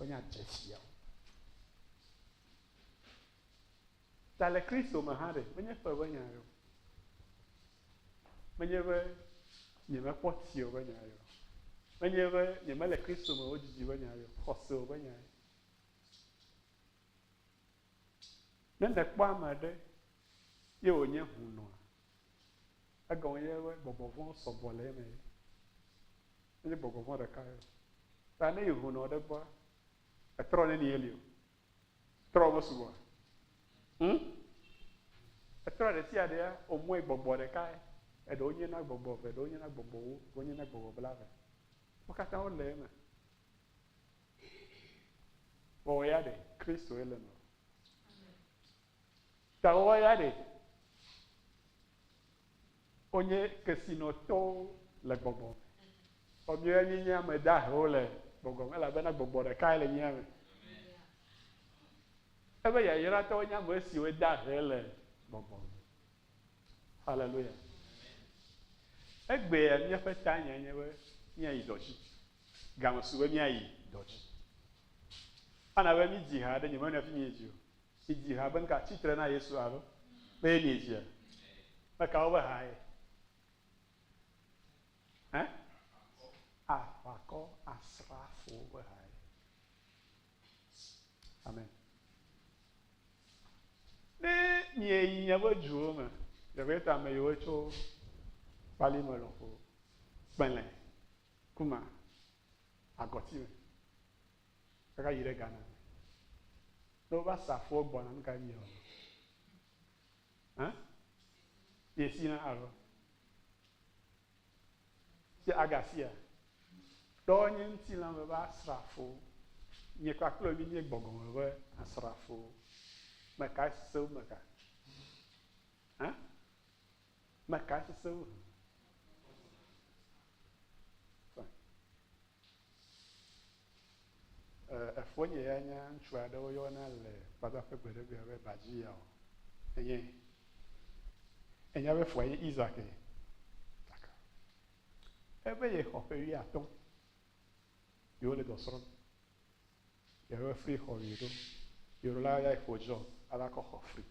Wonya dzesiawo. Ta le Kristo me hã ɖe, menye ƒe be nya ye o. Menye be nyemekpɔ tsi o be nya ye o. Menye be nyemele Kristo me o dzidzi be nya ye o. Xɔse o be nya ye. Ne nèkpɔ ame aɖe ye wònye hunɔa, egɔme ye be gbɔgbɔ vɔ̃wo sɔgbɔ le eme ye. Menye gbɔgbɔ vɔ̃ ɖeka ye o. Ta ne yi hunɔ ɖe gbɔa, etrɔ neni ye li o? Trɔ mesugbɔa? Hm? Etrɔ ɖe sia ɖea, wòmɔe gbɔgbɔ ɖekae. Eɖewo nyena gbɔgbɔ eve, eɖewo nyena gbɔgbɔ ewo, eɖewo nyena gbɔgbɔ blave. Wo katã wole eme. Vɔ wò ya ɖe, Kristoe le mewò. Ta wò ya ɖe, wonye kesinɔtɔwo le gbɔgbɔ me. Vɔ míawo ya míenye ame dahewo le gbɔgbɔ me elabena gbɔgbɔ ɖekae le mía me. Ebe yayratɔwo nye ame siwo dahe le gbɔgbɔ me. Haleluya. Egbea míaƒe tanya nye be míayi dɔ dzi. Game su be míayi dɔ dzi. Ana be mídzi ha aɖe, nyemenya hafi míedzi o. Mídzi ha be nuka tsitre na Yesu alo be ye míedzia? Mekawo be ha ye? Ɛ? Aʋakɔ asrafowo be ha ye. Amen. Ne mieyi miaƒe duwo me, vevietɔ ame yiwo tso kpalime lɔƒo, kpɛlɛ, kuma, agɔti me, kaka yi ɖe Ghana me. Ne wova safoɔ gbɔna, nu kae miewɔna? Hã? Miesina alo? Si agasia? Ɖɔ nye ŋutilã me be asrafo. Nye kpakple mi nye gbɔgbɔ me be asrafo. Mekae sese wu meka? Hã? Mekae sese wu? Fine. Efonye ya nye ŋutsu aɖe woyɔna le Kpadaƒe gbeɖegbea be Badziyawo. Enye. Enya be foa nye Isak. Gake ebe yexɔ ƒe wuiatɔ̃ yewole dɔ srɔ̃m. Yewoe fri xɔ yi ɖo. Yewo la ya ƒo dzɔ ava kɔ xɔ fri.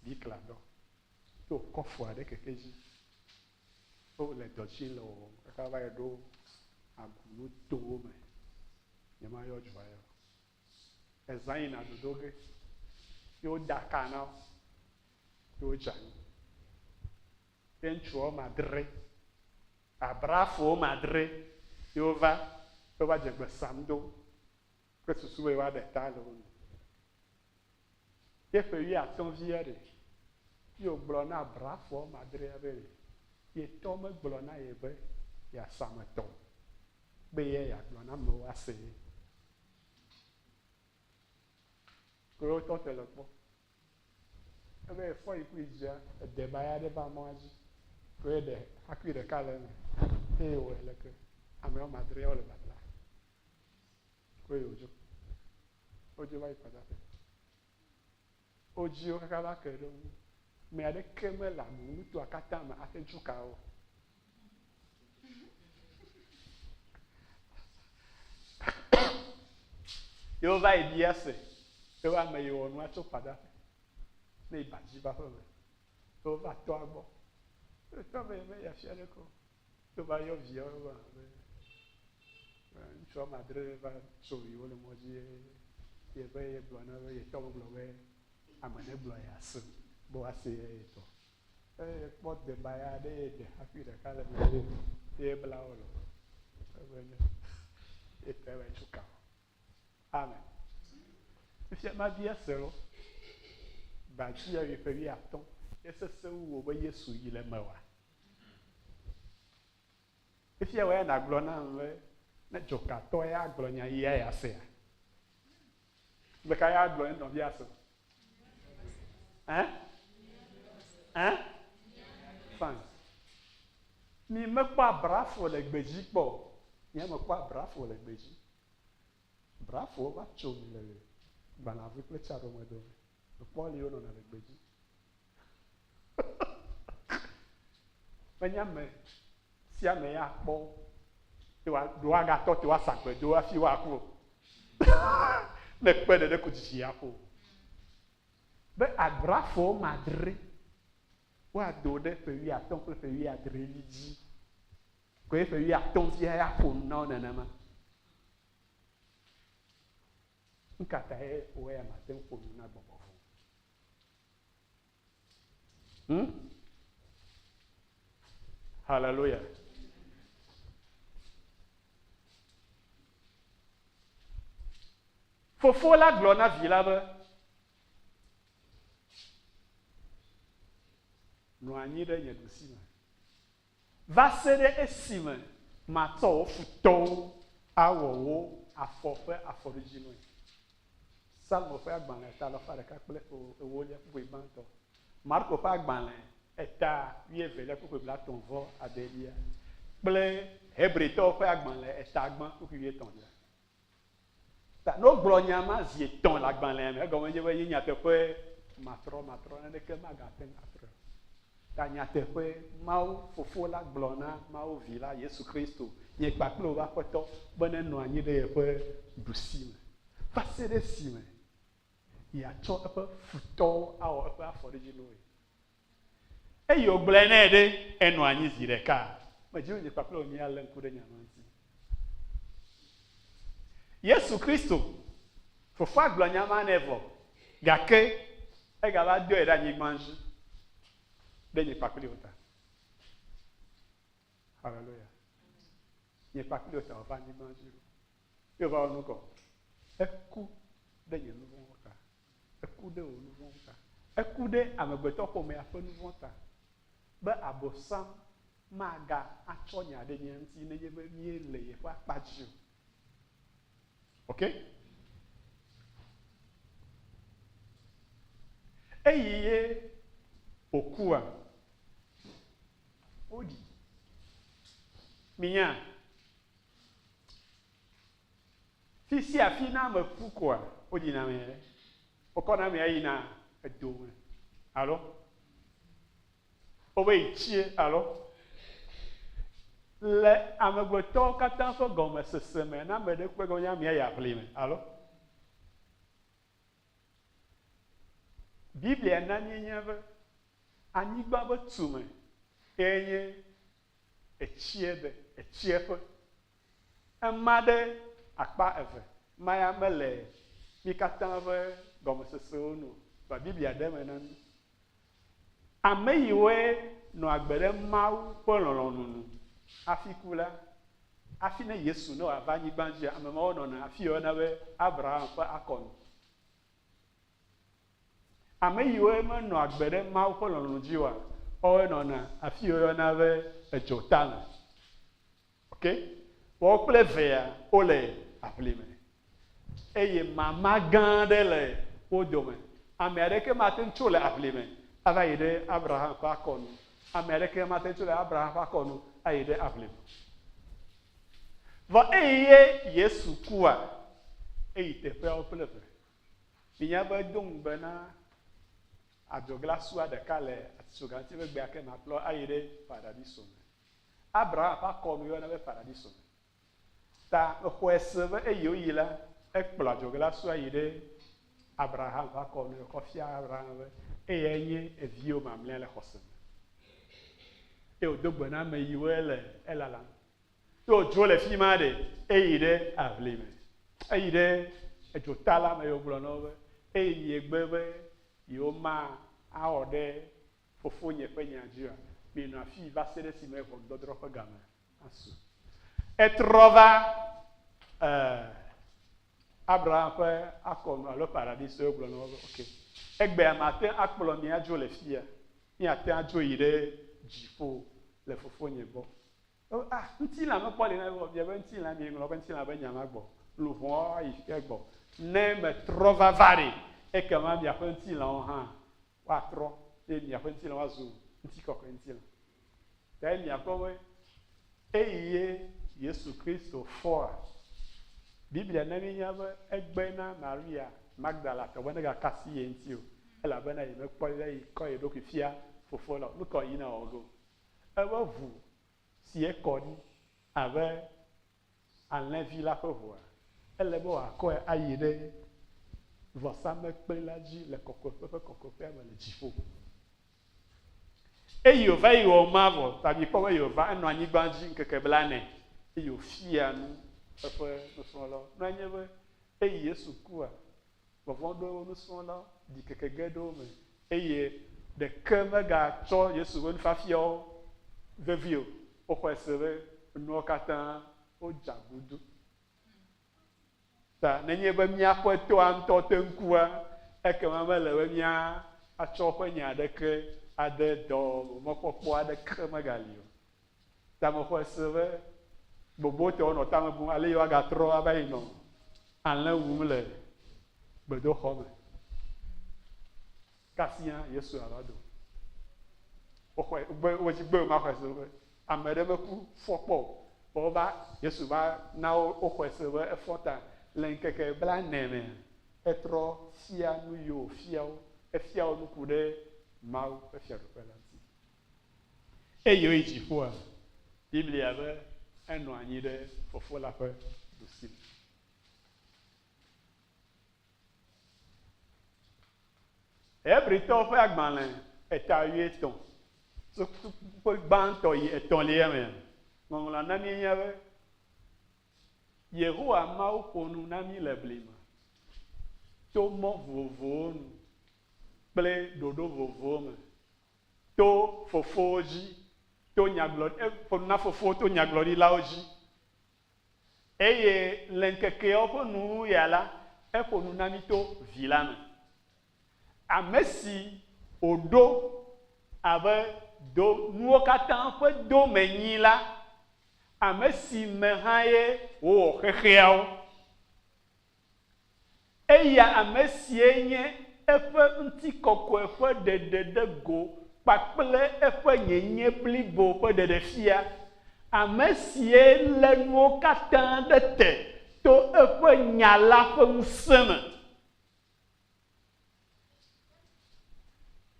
Bikla dɔ. Ye wòkɔ fua ɖe keke dzi. Wole dɔ dzi le wɔwɔm kaka va yi ɖo agunutowo me. Nyemayɔ dua ya o. Ezã yina dodo ge ye woda ka na wo ye wodze anyi. Ye ŋutsu woame adre, abrafo woame adre ye wova ye wova dze gbe sam do kple susu be yewoaɖe ta le wo nu. Ye ƒe wuiatɔ̃ via ɖe, ye wògblɔ na abrafo woame adrea be ɖe ye tɔ megblɔ na ye be yeasa ame tɔ o, be ye yeagblɔ na amewo ase ye. Ke wotɔ te le kpɔ. Ebe efɔ yi kui dzia, ede baya ɖe va mɔa dzi. Ke eɖe xakui ɖeka le eme. Eye wòwɔe leke ame woame adreawo le babla. Ke wodzo. Wodzo va yi kpadaƒe. Wodzi wo kaka va ke ɖe wo ŋu. Ame aɖeke mele ameŋunutoa katã me ate ŋu ka wo o. Ye wova yi bia se be wo ame yi wɔ nua tso kpadaƒe ne yi ba dzi va ƒe me. Ye wova tɔa gbɔ. Ye tɔa be yemeyi afi aɖeke o. Ye wova yɔ viawo va be ŋutsu woame adre va tso yewo le mɔ dzi ye ye be yegblɔ na be yetɔ megblɔ be ame negblɔ yease be woase ye yetɔ. Eye kpɔ debaya aɖe ye ɖe hafi ɖeka le eme ye bla wo le. Ebe nye ye tɔ ebe tsu ka. Amen. Fifia mabia se lo. Badzi ya ƒe wuiatɔ̃ ye sese wu wò be Yesu yi le mewòa? Fifia wò ya nàgblɔ nam be ne dzokatɔ ya gblɔ nya yia ya sea? Ɖeka ya gblɔ ne nɔvia se. Hein? Hein? Fine. Mi mekpɔ abrafo le gbedzi kpɔ o. Nye mekpɔ abrafo le gbedzi. Brafo va tso mi le gbalavi kple tsaɖome dome. Mekpɔ li wonɔna le gbedzi. Menye ame sia ame ya kpɔ. Ɖo agatɔ te woasa gbe do hafi woaku o. Ne kpe ɖeɖe ko dzidzi aƒo. Be abrafo madre woado ɖe ƒe wuiatɔ̃ kple ƒe wuiadre vi dzi. Koe ƒe wuiatɔ̃ via ya ƒo nu na wo nenema. Nu ka tae wò ya màte ŋu ƒo nu na gbɔgbɔ vɔ̃? Hmm? Hallelujah. Fofo la gblɔ na vi la be, Nɔ anyi ɖe nye ɖusi me va se ɖe esime matsɔ wò futɔwo awɔ wò afɔ ƒe afɔɖodzinue. Psalmo ƒe agbalẽ eta alafa ɖeka kple ewolia kpukpui gbãtɔ. Marko ƒe agbalẽ eta wuievelia kpukpui blaetɔ̃ vɔ adelia kple Hebritɔwo ƒe agbalẽ eta gbã kpukpui wuietɔ̃lia. Ta ne wogblɔ nya ma zi etɔ̃ le agbalẽa me, egɔme nye be ye nyateƒe matrɔmatrɔ naneke magate ŋu atrɔe o. Ta nyateƒe Mawu Fofo la gblɔ na Mawu Vi la, Yesu Kristo, nye kpakple wò Aƒetɔ, be nenɔ anyi ɖe yeƒe ɖusi me va se ɖe esime yeatsɔ eƒe futɔwo awɔ eƒe afɔɖidzinuwoe. Eye wògblɔe nɛ ɖe, enɔ anyi zi ɖeka. Medzi be nye kpakple wò míalé ŋku ɖe nya ma ŋuti. Yesu Kristo, Fofoa gblɔ nya ma nɛ vɔ, gake egava doe ɖe anyigba dzi ɖe nye kpakple wò ta. Haleluya. Nye kpakple wò ta wòva anyigba dzi ɖo. Ye wòva wɔ nu kɔ. Eku ɖe nye nu vɔ̃wo ta. Eku ɖe wò nu vɔ̃wo ta. Eku ɖe amegbetɔ ƒomea ƒe nu vɔ̃ ta. Be Abosam maga atsɔ nya ɖe mía ŋuti nenye be míele yeƒe akpa dzi o. Ok? Eyi ye wòkua, woɖi. Minya, fi sia fi ne ame ku koa, woɖina ame ɖe. Wokɔna amea yina edo me alo wobe yi tsie alo le amegbetɔwo katã ƒe gɔmesese me ne ame ɖe kpe gɔme nye amea yi aʋli me alo. Biblia na míenya be anyigba ƒe tume ye nye etsie ɖe etsieƒe. Ema ɖe akpa eve. Ma ya mele mí katã ƒe gɔmesesewo nu o. Vɔa Biblia ɖe eme na mí. Ame yiwoe nɔ agbe ɖe Mawu ƒe lɔlɔ̃nu nu hafi ku la, hafi ne Yesu ne wòava anyigba dzia, ame mawo nɔna afi yi woyɔna be Abraham ƒe akɔnu. Ame yiwoe menɔ agbe ɖe Mawu ƒe lɔlɔ̃nu dzi oa, woawoe nɔna afi yi woyɔna be edzota me. Ok? Woawo kple evea wole aʋli me. Eye mama gã aɖe le wo dome. Ame aɖeke mate ŋu tso le aʋli me ava yi ɖe Abraham ƒe akɔnu. Ame aɖeke mate ŋu tso le Abraham ƒe akɔnu ayi ɖe aʋli me. Vɔ eyi ye Yesu kua, eyi teƒeawo kple eve. Minya be do ŋugbe na adzɔglasua ɖeka le atitsoga ŋuti be gbea ke makplɔ ayi ɖe paradiso me. Abraham ƒe akɔnu yɔna be paradiso me. Ta mexɔe se be eyi woyi la, ekplɔ adzɔglasua yi ɖe Abraham ƒe akɔnu kɔ fia Abraham be eyae nye eviwo mamlɛa le xɔse me. Eye wòdo gbe na ame yiwoe le elalam. Ye wòdzo le fi ma ɖe, eyi ɖe aʋli me. Eyi ɖe edzota la me ye wògblɔ na wo be, Eye miegbe be yewoma awɔ ɖe fofonye ƒe nya dzi oa, minɔ afii va se ɖe esime ʋɔnudɔdrɔ̃ ƒe game asu. Etrɔ va eh, Abraham ƒe akɔnu alo paradiso ye wògblɔ na wo be, Ok, egbea mate ŋu akplɔ mi adzo le fia, miate ŋu adzo yi ɖe dziƒo le fofonye gbɔ. Ah, ŋutilã mekpɔ li na wɔ miaƒe ŋutilã mieŋlɔ be ŋutilã be nya ma gbɔ. Luʋɔ ayi egbɔ. Ne metrɔ va va ɖe, ekema miaƒe ŋutilãwo hã woatrɔ eye miaƒe ŋutilã woazu ŋutikɔkɔe ŋutilã. Ta ye miakpɔ be eyi ye Yesu Kristo fɔa. Biblia na míenya be egbe na Maria Magdalatɔ be negaka asi ye ŋuti o elabena yemekpɔ be yi kɔ ye ɖokui fia fofoa la o. Nu ka wòyina wɔ ge o? Eƒe ʋu si ekɔ ɖi abe alẽvi la ƒe ʋua? Ele be wòakɔe ayi ɖe vɔsamlekpui la dzi le kɔkɔeƒe ƒe kɔkɔeƒea me le dziƒo. Eye wòva yi wɔ ma vɔ, ta mikpɔ be yeova enɔ anyigba dzi ŋkeke blane eye wòfia nu eƒe nusrɔ̃lawo. Nua nye be eyi Yesu kua, vɔvɔ̃ ɖo eƒe nusrɔ̃lawo, ɖikeke ge ɖe wo me eye ɖeke megatsɔ Yesu ƒe nufiafiawo vevie o. Woxɔe se be nuawo katã wodza gudu. Ta nenye be míaƒe toa ŋutɔ te ŋu kua, ekema mele be míatsɔ eƒe nya aɖeke ade dɔ mɔkpɔkpɔ aɖeke megali o. Ta mexɔe se be gbogbotɔwo nɔ tame bum ale yewoagatrɔ ava yi nɔ alẽ wum le gbedoxɔ me. Kasia Yesu ava do. Woxɔe gbe wodzi gbe maxɔe se be ame ɖe meku fɔ kpɔ o. Vɔ wova Yesu va na wo woxɔe se be efɔ ta le ŋkeke blaene mea, etrɔ fia nu yi wòfia wo. Efia wo nu ku ɖe Mawu ƒe fiaɖuƒe la ŋuti. Eye woyi dziƒoa, Biblia be enɔ anyi ɖe Fofo la ƒe ɖusime. Hebritɔwo ƒe agbalẽ eta wuietɔ̃ tso kpukpui gbãtɔ yi etɔ̃lia me, ŋɔŋlɔa na míenya be Yehowa Mawu ƒo nu na mí le blema to mɔ vovovowo nu kple ɖoɖo vovovowo me, to fofowo dzi, to nyagblɔ, eƒo nu na fofowo to nyagblɔɖilawo dzi. Eye le ŋkekeawo ƒe nuwuwu ya la, eƒo nu na mí to Vi la me, ame si wòɖo abe do nuwo katã ƒe domenyila, ame si me hã ye wòwɔ xexeawo. Eya ame sie nye eƒe ŋutikɔkɔe ƒe ɖeɖe ɖe go kpakple eƒe nyenye blibo ƒe ɖeɖefia, ame sie lé nuwo katã ɖe te to eƒe nya la ƒe ŋusẽ me.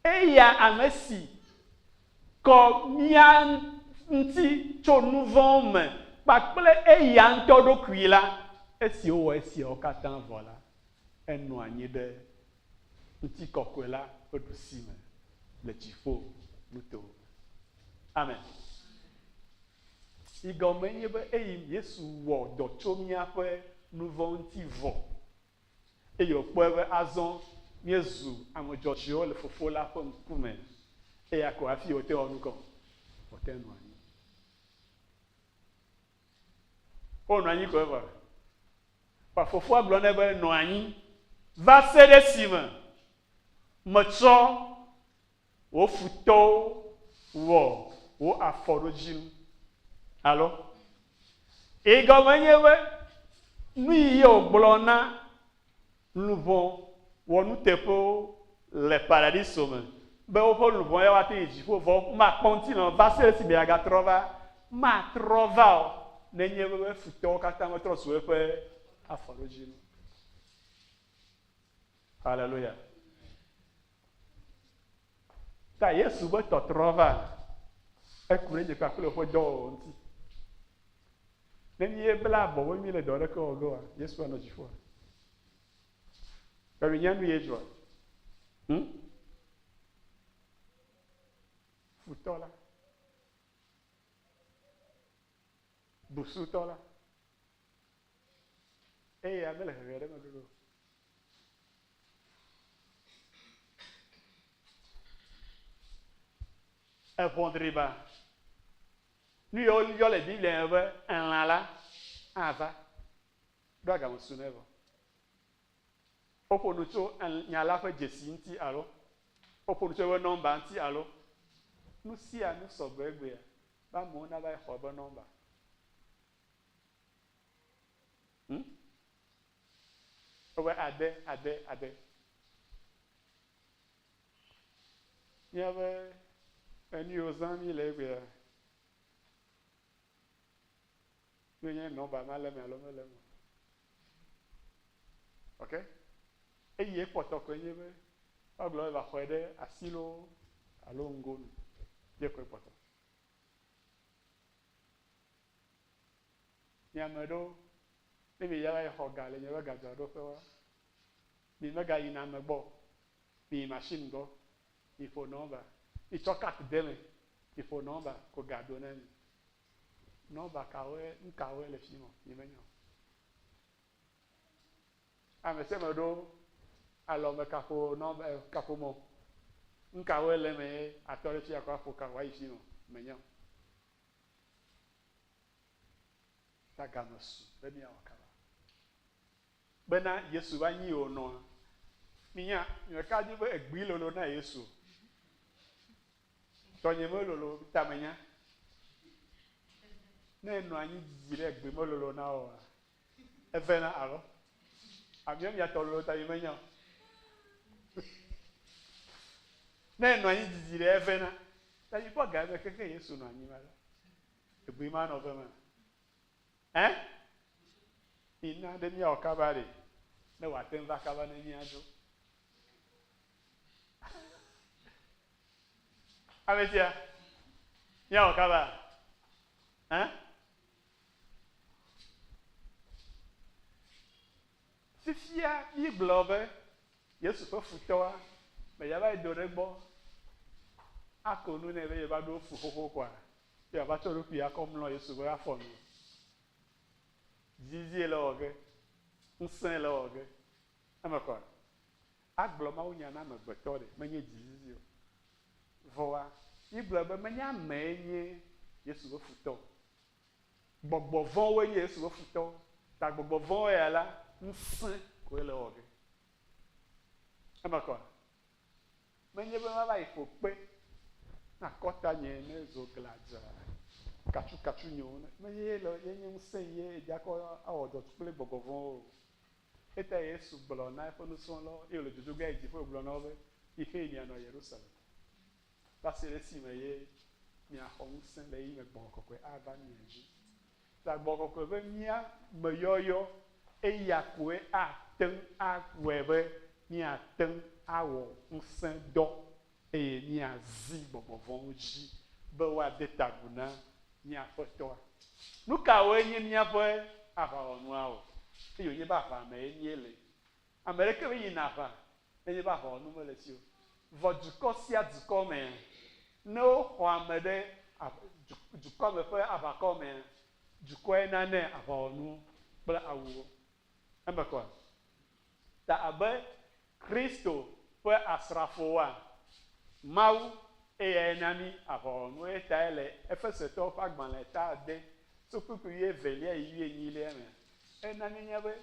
Eya ame si kɔ mía ŋuti tso nu vɔ̃wo me kpakple eya ŋutɔ ɖokui la, esi wowɔ esiawo katã vɔ la, enɔ anyi ɖe ŋutikɔkɔe la ƒe ɖusime le dziƒo nutowo me. Amen. Yi gɔme nye be eyi Yesu wɔ dɔ tso míaƒe nu vɔ̃ ŋuti vɔ Eye wòkpɔe be azɔ míezu ame dzɔdzɔewo le Fofo la ƒe ŋkume. Eya ko hafi wòte wɔ nu kɔ. Wòte nɔ anyi. Wonɔ anyi ko evɔ. Vɔ fofoa gblɔ nɛ be, Nɔ anyi va se ɖe esime metsɔ wò futɔwo wɔ wò afɔɖodzinu. Alo? Egɔme nye be nu yi wògblɔ na luʋɔ wɔnuteƒewo le paradiso me be woƒe luʋɔ ya woate yi dziƒo vɔ womakpɔ ŋutilã va se ɖe esime yeagatrɔ va. Matrɔ va o nenye be eƒe futɔwo katã metrɔ zu eƒe afɔɖodzinu. Haleluya. Ta Yesu be tɔtrɔ va eku ɖe nye kpakple woƒe dɔwɔwɔ ŋuti. Ne míebla abɔ be míele dɔ aɖeke wɔ ge oa, Yesu anɔ dziƒoa. Ebe nya nu ye dzɔa? Hm? Futɔ la. Busutɔ la. Eya mele hehe ɖe me ɖoɖo. Eʋɔ driba. Nu yiwo yɔ le Biblia me be elã la ava ɖo agame su nɛ vɔ. Woƒo nu tso nya la ƒe dzesi ŋuti alo woƒo nu tso eƒe nɔmba ŋuti alo nu sia nu sɔgbɔ egbea be amewo nava yi xɔ eƒe nɔmba. Hm? Wobe ade, ade, ade. Míaƒe enu yiwo zãm míle egbea, míenye nɔmba ma le eme alo mele eme o. Ok? Eyi ekpɔtɔ koe nye be woagblɔ be va xɔe ɖe asi loo alo ŋgonu ye koe kpɔtɔ. Mi ame ɖewo. Ne mi ya va yi xɔ ga le miaƒe gadzraɖoƒewoa, mi megayina ame gbɔ o. Mi yi machine gbɔ, mi ƒo nɔmba, mi tsɔ carte de eme, mi ƒo nɔmba ko ga do ne mi. Nɔmba kawoe, nu kawoe le fi ma? Mi menya o. Ame sia ame ɖo alɔme kaƒo nɔmba eh, kaƒomɔ. Nu kawoe le eme ye atɔ ɖe fi akɔ aƒo ka wòayi fi ma? Menya o. Ta game su be míawɔ kaba. Bena Yesu va nyi wò nɔa. Minya, nyemeka dzi be egbui lolo na Yesu o. Tɔnye melolo ta menya. Ne enɔ anyi didi ɖe egbe melolo na wòa, evena alo? Amea mia tɔ lolo ta mi menya o. Ne enɔ anyi didi ɖe evena. Ta mi kpɔ ga me kexe Yesu nɔ anyi ma la. Egbui ma nɔ vema. Ɛ? Mina ɖe míawɔ kaba ɖe, ne wòate ŋu va kaba ne míadzo. Ame sia, míawɔ kaba. Ɛ? Fifia mígblɔ be Yesu ƒe futɔa meya va yi do ɖe egbɔ ako nu nɛ be yeva ɖo fu xoxo koa? Ye wòava tsɔ eɖokui akɔ mlɔ Yesu ƒe afɔ nu. Zizie le wɔ ge, ŋusẽe le wɔ ge. Eme kɔa? Agblɔ mawunya na amegbetɔ ɖe, menye dzizizi o. Vɔa, mígblɔ be menye amee nye Yesu ƒe futɔ o. Gbɔgbɔ vɔ̃woe nye Yesu ƒe futɔwo. Ta gbɔgbɔ vɔ̃wo ya la, ŋusẽ koe le ewɔ ge. Eme kɔa? Menye be mava yi ƒo kpe na akɔta nye ne zo gladza katsukatsu nyewo ne menye ye le ye nye ŋusẽ ye edze akɔ awɔ dɔ kple gbɔgbɔ vɔ̃wo o. Eta Yesu gblɔ na eƒe nusrɔ̃lawo eye wòle dodo ge ayi dziƒo gblɔ na wo be, Mixee mianɔ Yerusalem va se ɖe esime ye miaxɔ ŋusẽ le ɣeyiɣi me gbɔgbɔ kɔkɔe ava mia dzi. Ta gbɔgbɔ kɔkɔe be mía me yɔyɔ eya koe ate ŋu awɔe be míate ŋu awɔ ŋusẽdɔ eye míazi gbɔgbɔ vɔ̃wo dzi be woade ta agu na mía Aƒetɔa. Nu kawoe nye míaƒe aʋawɔnuawo? Eye wònye be aʋa mee míele. Ame aɖeke meyina aʋa nenye be aʋawɔnu mele esi o. Vɔ dukɔ sia dukɔ mea, ne woxɔ ame ɖe dukɔ me ƒe aʋakɔ mea, dukɔe nanɛ aʋawɔnuwo kple awuwo. Eme kɔa? Ta abe Kristo ƒe asrafowoa, Mawu eyae na mí aʋawɔnuwo. Eya tae le Efesotɔwo ƒe agbalẽ ta ade tso kpukpui wuievelia yi wuienyilia mea, ena míenya be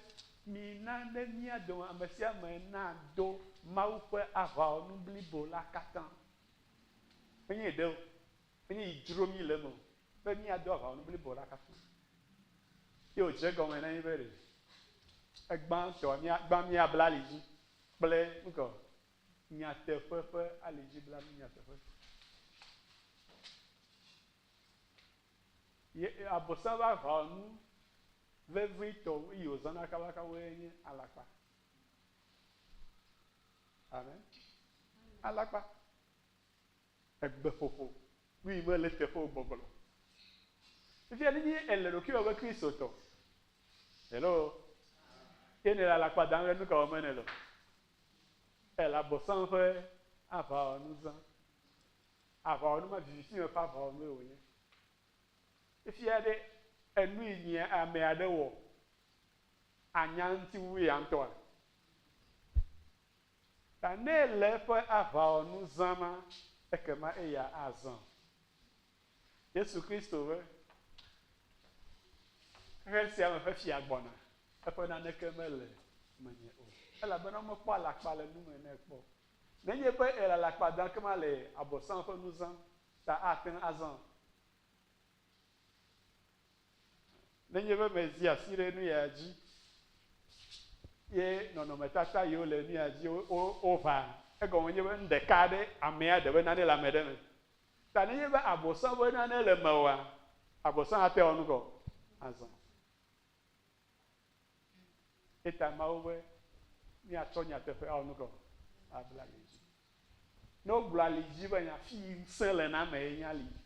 mina ne mía dome ame sia ame nado Mawu ƒe aʋawɔnu blibo la katã. Menye ɖe o, menye yi dzro mí le eme o, be míado aʋawɔnu blibo la katã. Ye wòdze egɔme na mí be ɖe egbãtɔa míagbã míabla ali dzi kple nukɔ nyateƒe ƒe alidziblanu nyateƒe. Ye Abosam ƒe aʋawɔnu vevitɔ yi wòzãna kabakabae nye alakpa. Amen. Alakpa. Egbeƒoƒo. Nu yi mele eteƒe o gbɔgblɔ. Fifia ne nye èle ɖokuiwò be Kristotɔ. Hello. Ye nèle alakpa dam ɖe nu ka wɔm nèle o? Èle Abosam ƒe aʋawɔnu zãm. Aʋawɔnu ma viviti me ƒe aʋawɔnue wònye. Fifia ɖe enu yi nye ame aɖe wɔ anya ŋuti wu ya ŋutɔa? Ta ne ele eƒe aʋawɔnu zãma, ekema eya azã. Yesu Kristo be, Xexe sia me ƒe fia gbɔna, eƒe naneke mele menye o, elabena womekpɔ alakpa le nu me nɛ kpɔ o. Nenye be ele alakpa dam ekema le Abosam ƒe nu zãm, ta ate ŋu azã o. Nenye be mezi asi ɖe nu ya dzi ye nɔnɔmetata yiwo le nu ya dzi woʋã, egɔme nye be nu ɖeka aɖe amea ɖe be nane le ame ɖe me. Ta nenye be Abosam be nane le mewòa, Abosam ate wɔ nu kɔ azã. Eta Mawu be míatsɔ nyateƒe awɔ nu kɔ abla ali dzi. Ne wogblɔ ali dzi be nya fi yi ŋusẽ le na ame ye nye ali dzi.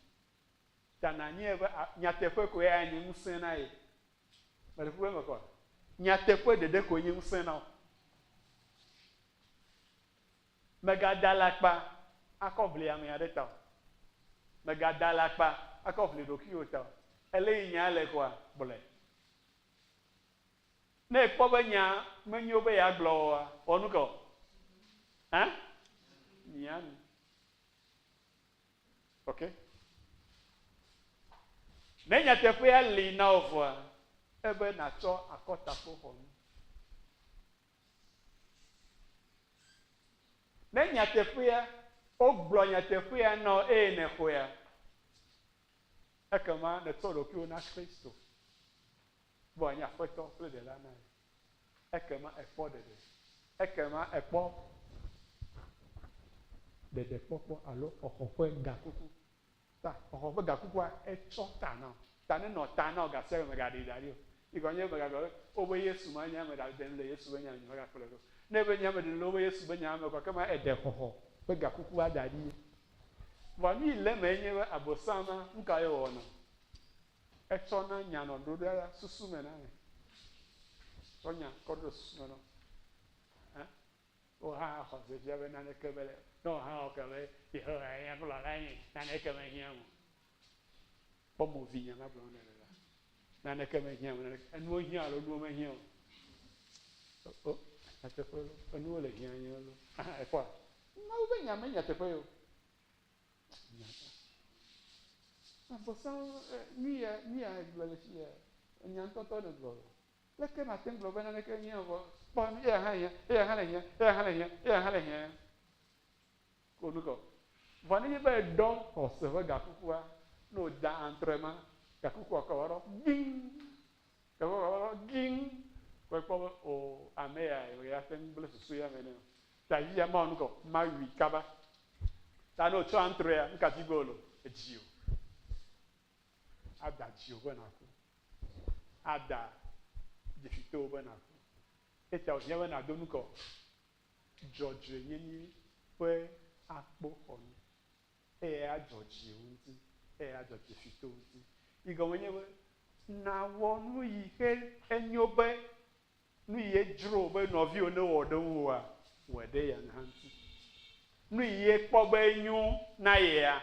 Ta nànyae be nyateƒe koe anye ŋusẽ na ye. Mele ƒu eme kɔa? Nyateƒe ɖeɖe koe nye ŋusẽ na wò. Mègada alakpa akɔ ʋli ame aɖe ta o. Mègada alakpa akɔ ʋli ɖokuiwò ta o. Ele yi nya le koa, gblɔe. Ne èkpɔ be nya menyo be yeagblɔ oa, wɔ nu ka o? Hã? Mia nu. Ok. Ne nyateƒea li na wò vɔa, ebe nàtsɔ akɔtakpoxɔnu. Ne nyateƒea, wogblɔ nyateƒea na wò eye nèxɔea, ekema nètsɔ ɖokuiwò na Kristo be wòanye Aƒetɔ kple Ɖela na ye. Ekema èkpɔ ɖeɖe. Ekema èkpɔ ɖeɖekpɔkpɔ alo xɔxɔ ƒe gakuku. Ta, xɔxɔ ƒe gakukua etsɔ ta na wò. Ta nenɔ ta na wò gasiagame mègaɖee da ɖi o. Yi gɔme nye be mègagblɔ be, wobe Yesu ma nye ame ɖa ɖem le Yesu ƒe nya me, nyemegakplɔe ɖo o. Ne ebe nye ame ɖem le wobe Yesu ƒe nya me kɔa, ekema eɖe xɔxɔ ƒe gakukua da ɖi. Vɔa nu yi le eme enye be Abosam ma, nu ka ye wòwɔna? Etsɔna nya nɔ ɖo ɖe susu me na ame. Tsɔ nya kɔ ɖo susu me na wò. Hã? Wò hã xɔ se fia be naneke mele, ne wò hã wɔ ke be Yehowa ye nye kplɔla nye, naneke mehiãm o. Kpɔ mo vi nya ma gblɔm nèle la. Naneke mehiãm o, naneke, enuwo hiã alo enuwo mehiã o. O, o, nyateƒe lo, enuwo le hiã nye lo. Aha, ekpɔa? Mawu be nya me nyateƒe ye o. Nya. Abosam, nu ya, nu ya gblɔ le fi ya, enya ŋutɔŋutɔ nègblɔ lo. Leke mate ŋu gblɔ be naneke hiã vɔ kpɔ eya hã hiã, eya hã le hiã, eya hã le hiã, eya hã le hiã? Ko nu kɔ. Vɔ nenye be eɖɔ xɔse ƒe gakukua, ne wòda antre ma, gakukua kɔ va ɖɔ giŋ, gakukua va ɖɔ giŋ, kɔ ekpɔ be o ame ya ya te ŋu gblẽ susu ya me nɛ o. Ta yia mawɔ nu kɔ, mawui kaba. Ta ne wòtsɔ antrea, nu ka dzi gbe wòle o? Edzi o. Ada dziwò be nàku. Ada dzesitɔwò be nàku. Eya wòhiã be nàdo nu kɔ dzɔdzɔenyenye ƒe akpoxɔnu. Eyae adzɔ dziwò ŋuti, eyae adzɔ dzesitɔwò ŋuti. Yi gɔme nye be nàwɔ nu yi ke enyo be Nu yi edzro wò be nɔviwò newɔ ɖe ŋuwòa, wɔe ɖe eya hã ŋuti. Nu yi ekpɔ be enyo na yea,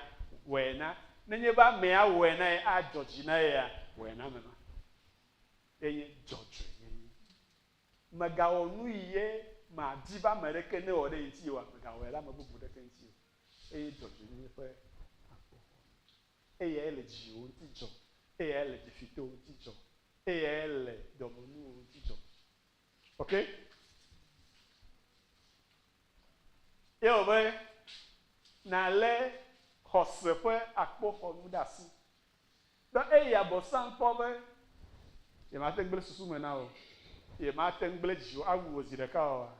wɔe na. Nenye be amea wɔe na ye adzɔ dzi na yea, wɔe na ame ma. Enye dzɔdzɔenyenye. Mègawɔ nu yi ye màdi be ame ɖeke newɔ ɖe ye ŋuti oa, mègawɔe ɖe ame bubu ɖeke ŋuti o. Eye dzɔdzɔenyenye ƒe akpoxɔnu. Eyae le dziwò ŋuti dzɔ, eyae le dzefitowo ŋuti dzɔ, Eyae le dɔmenuwo ŋuti dzɔm. Ok? Ye wòbe nàlé xɔse ƒe akpoxɔnu ɖe asi. Be eyi Abosam kpɔ be yemate ŋu gblẽ susu me na wò, yemate ŋu gblẽ dziwò awu wò zi ɖeka oa,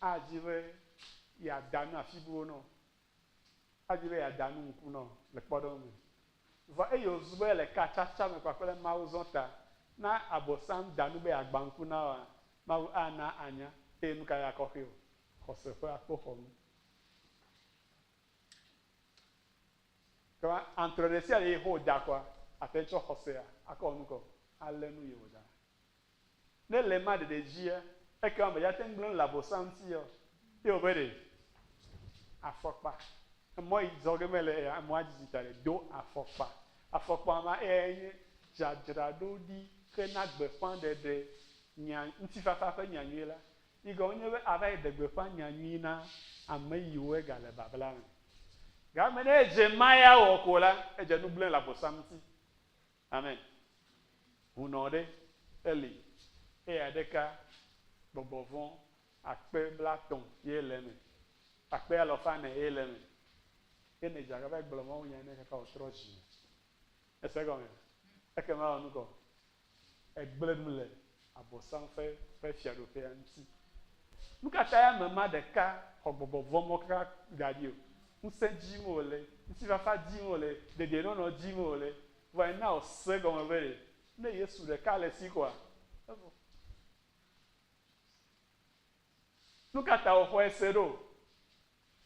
adi be yeada nu afi buwo na wò. Adi be yeada nu ŋku na wò le kpɔɖeŋu me. Vɔ eyi wòzu be le katsatsa me kpakple Mawu zɔ ta, na Abosam da nu be yeagbã ŋku na wòa, Mawu ana anya eye nu kae akɔ xee o? Xɔse ƒe akpoxɔnu. Kema antrɔ ɖe sia ɖe yi xo da kɔa, ate ŋu tsɔ xɔsea akɔ nu kɔ alé nu yi wòda. Ne le ema ɖeɖe dzia, ekema mègate ŋu gblẽ nu le Abosam ŋuti ya o. Ye wòbe ɖe, afɔkpa, emɔ yi zɔ ge mele eya, emɔa didi ta ɖe, do afɔkpa. Afɔkpa ma eyae nye dzadzraɖoɖi hena gbeƒãɖeɖe nya, ŋutifafa ƒe nyanyui la. Yi gɔme nye be ava yi ɖe gbeƒã nyanyui na ame yiwo egale babla me. Gake ne edze ma ya wɔ ko la, edze nu gblẽ le Abosam ŋuti. Amen. Hunɔ ɖe eli eya ɖeka gbɔgbɔ vɔ̃ akpe blatɔ̃ ye le eme, akpe alɔfa ene ye le eme. Ye ne dza gava gblɔ Mawu nya nɛ kaka wòtrɔ dzi me. Ese egɔmea? Ekema ewɔ nukɔ? Egblẽ nu le Abosam ƒe ƒe fiaɖuƒea ŋuti. Nu ka tae ame ma ɖeka xɔ gbɔgbɔ vɔ̃ mɔ kaka da ɖi o? Ŋusẽ dim wòle, ŋutifafa dim wòle, dedienɔnɔ dim wòle. Vɔ ena wòse egɔme be ɖe ne Yesu ɖeka le esi koa, evɔ. Nu ka ta wòxɔe se ɖo?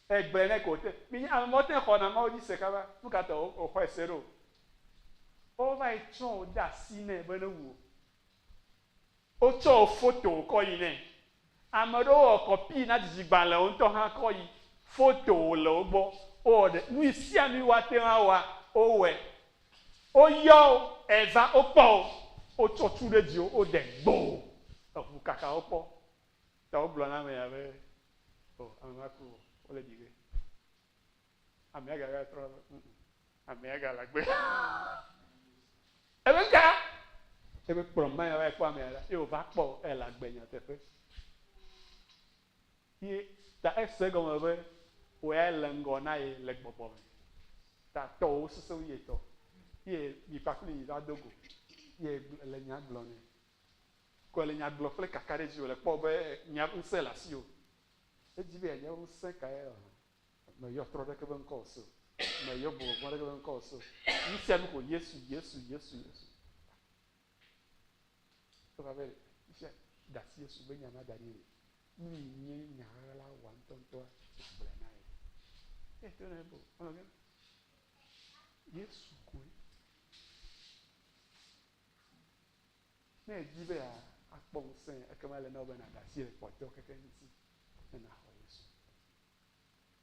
Egblɔe nɛ ko wòte. Minya ame mawo te xɔna Mawu dzi se kaba. Nu ka ta wòxɔe se ɖo? Wova yi tsɔ wò de asi nɛ be newu wò. Wotsɔ wò fotowo kɔ yi nɛ. Ame ɖewo wɔ kɔpi na dzidzigbalẽwo ŋutɔ hã kɔ yi. Fotowo le wo gbɔ. Wowɔ ɖe nu sia nu yi woate ŋu awɔa, wowɔe. Woyɔ wo, eva, wokpɔ wo, wotsɔ tu ɖe dziwo, wode gboo. Eŋu kaka wokpɔ. Ta wogblɔ na amea be, O, ame ma ku o, wole ɖi ge. Amea gava trɔ be, mm amea gale agbe. Ebe ŋka? Ebe kplɔ ma ya va kpɔ amea ɖa. Ye wòva kpɔ ele agbe nyateƒe. Ye ta ese gɔme be wò ya le ŋgɔ na ye le gbɔgbɔ me. Ta tɔwo sese wu ye tɔ. Ye mi kpakple yi va do go. Ye le nya gblɔ nɛ. Ko le nya gblɔ kple kakaɖedzi wòle kpɔ be nya ŋusẽ le asiwò. Edzi be yeanya be ŋusẽ kae wòhã. Meyɔ trɔ ɖeke be ŋkɔ o so. Meyɔ gbɔgbɔ ɖeke be ŋkɔ o so. Nu sia nu ko Yesu, Yesu, Yesu, Yesu. Eva be fifia da asi Yesu be nya ma da ɖi le. Nu yi nye nya ɣaɣla wa ŋutɔŋutɔa magblɔe na ye. Eye to ne bo ɔnɔ ge. Yesu koe. Ne èdi be yeakpɔ ŋusẽ, ekema ele na wò be nàɖe asi le kpɔtɔewo kekeŋ ŋuti ne nàxɔ Yesu.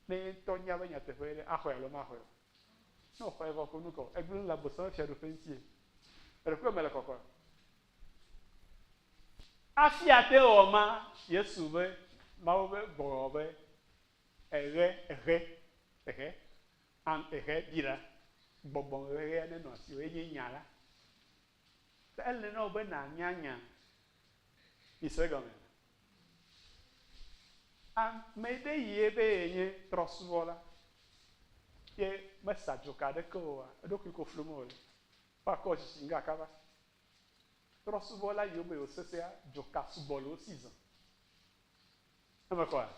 Ne ye ŋutɔ nya be nyateƒe ye ɖe, axɔe alo maxɔe o. Ne wòxɔe vɔ ko nu ka o? Egblẽ nu le Abosam ƒe fiaɖuƒe ŋutie. Eɖokui me le kɔkɔe. Hafi ate ŋu awɔ ma, Yesu be Mawu be gbɔgbɔ be eɣe, eɣe, eɣe, am, eɣe bi ɖa. Gbɔgbɔ ɣeɣea nenɔ asiwò, enye nya la. Ke ele na wò be nànya nya. Mise egɔme. Ame ɖe yi ebe yenye trɔ̃subɔla ye mesa dzoka aɖeke oa, eɖokui ko flum wòle. Woakɔ tsitsi ŋga kaba. Trɔ̃subɔla yiwo be yewosesea, dzoka sugbɔ le wo si zã. Eme kɔa?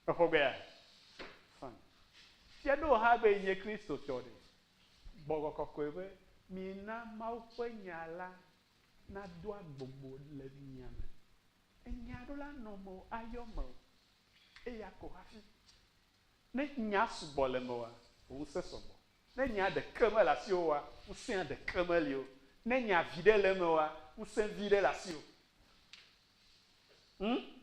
Exɔ gbea? Fine. Fia ɖewo hã be yenye Kristotɔ ɖe, Gbɔgbɔ kɔkɔe be, Mina Mawu ƒe nya la nado agbogbo le mia me. Enya ɖo la nɔ mewò, ayɔ mewò. Eya ko hafi. Ne nya sugbɔ le mewòa, wò ŋusẽ sɔgbɔ. Ne nya ɖeke mele asiwò oa, ŋusẽa ɖeke meli o. Ne nya viɖe le emewòa, ŋusẽ viɖe le asiwò. Ŋ?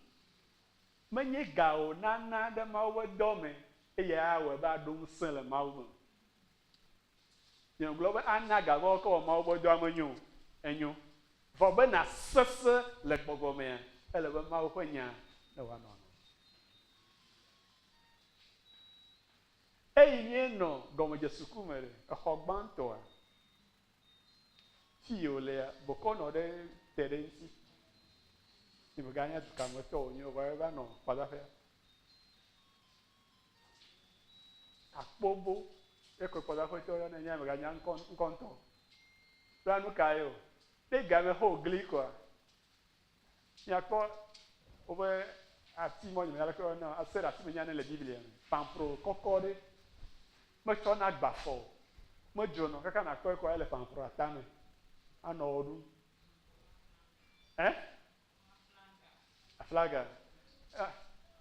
Menye ga o nana ɖe Mawu ƒe dɔ me eyae awɔe be aɖo ŋusẽ le Mawu me o. Nye gblɔ be ana ga be woakɔ wɔ Mawu ƒe dɔa menyo o, enyo. Vɔ be nàsese le gbɔgbɔ mea, ele be Mawu ƒe nya ne wòanɔ nɔ. Eyi míenɔ gɔmedzesuku me ɖe, exɔ gbãtɔa, Fi yi wòlea, bokɔnɔ ɖe te ɖe eŋuti. Nye meganya dukametɔ wònye o, vɔ eva nɔ kpadaƒea. Akpobo ye koe kpadaƒetɔ yɔnɛ, nye meganya ŋkɔ ŋkɔ ŋutɔ o. Bena nu kae o? Ne game xo gli koa, miakpɔ woƒe ati mɔ nye menya leke woyɔnɛ o, ase ɖe ati menya ne le Biblia me. Pampro kɔkɔ ɖe metsɔna gbafɔ o. Medzonɔ kaka nakpɔe kɔa ele pampro tame anɔ wɔ ɖum. Ɛ? Aflaga.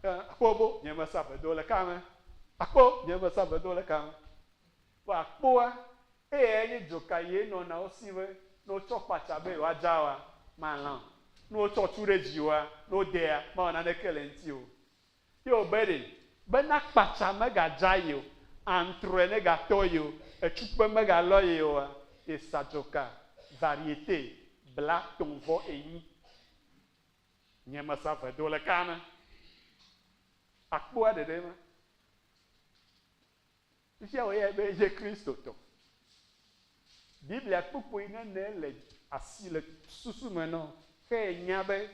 Akpo bo nye mesa vedo le kame. Akpo nye mesa vedo le kame. Vɔ akpoa eyae nye dzoka ye nɔna wo si be ne wotsɔ kpatsa be yewoadza woa, malã o. Ne wotsɔ tu ɖe dziwoa, ne wodea, mawɔ naneke le eŋuti o. Ye wòbe ɖe, bena kpatsa megadza ye o, antrɔe negatɔ ye o, etsukpe megalɔ ye oa, ye sa dzoka variété blatɔ̃-vɔ-enyi. Nye mesa vedo le kaa me. Akpoa ɖeɖe ma. Fifia wòye be ye Kristotɔ. Biblia kpukpui nene le asi le susu me nɔ ke enya be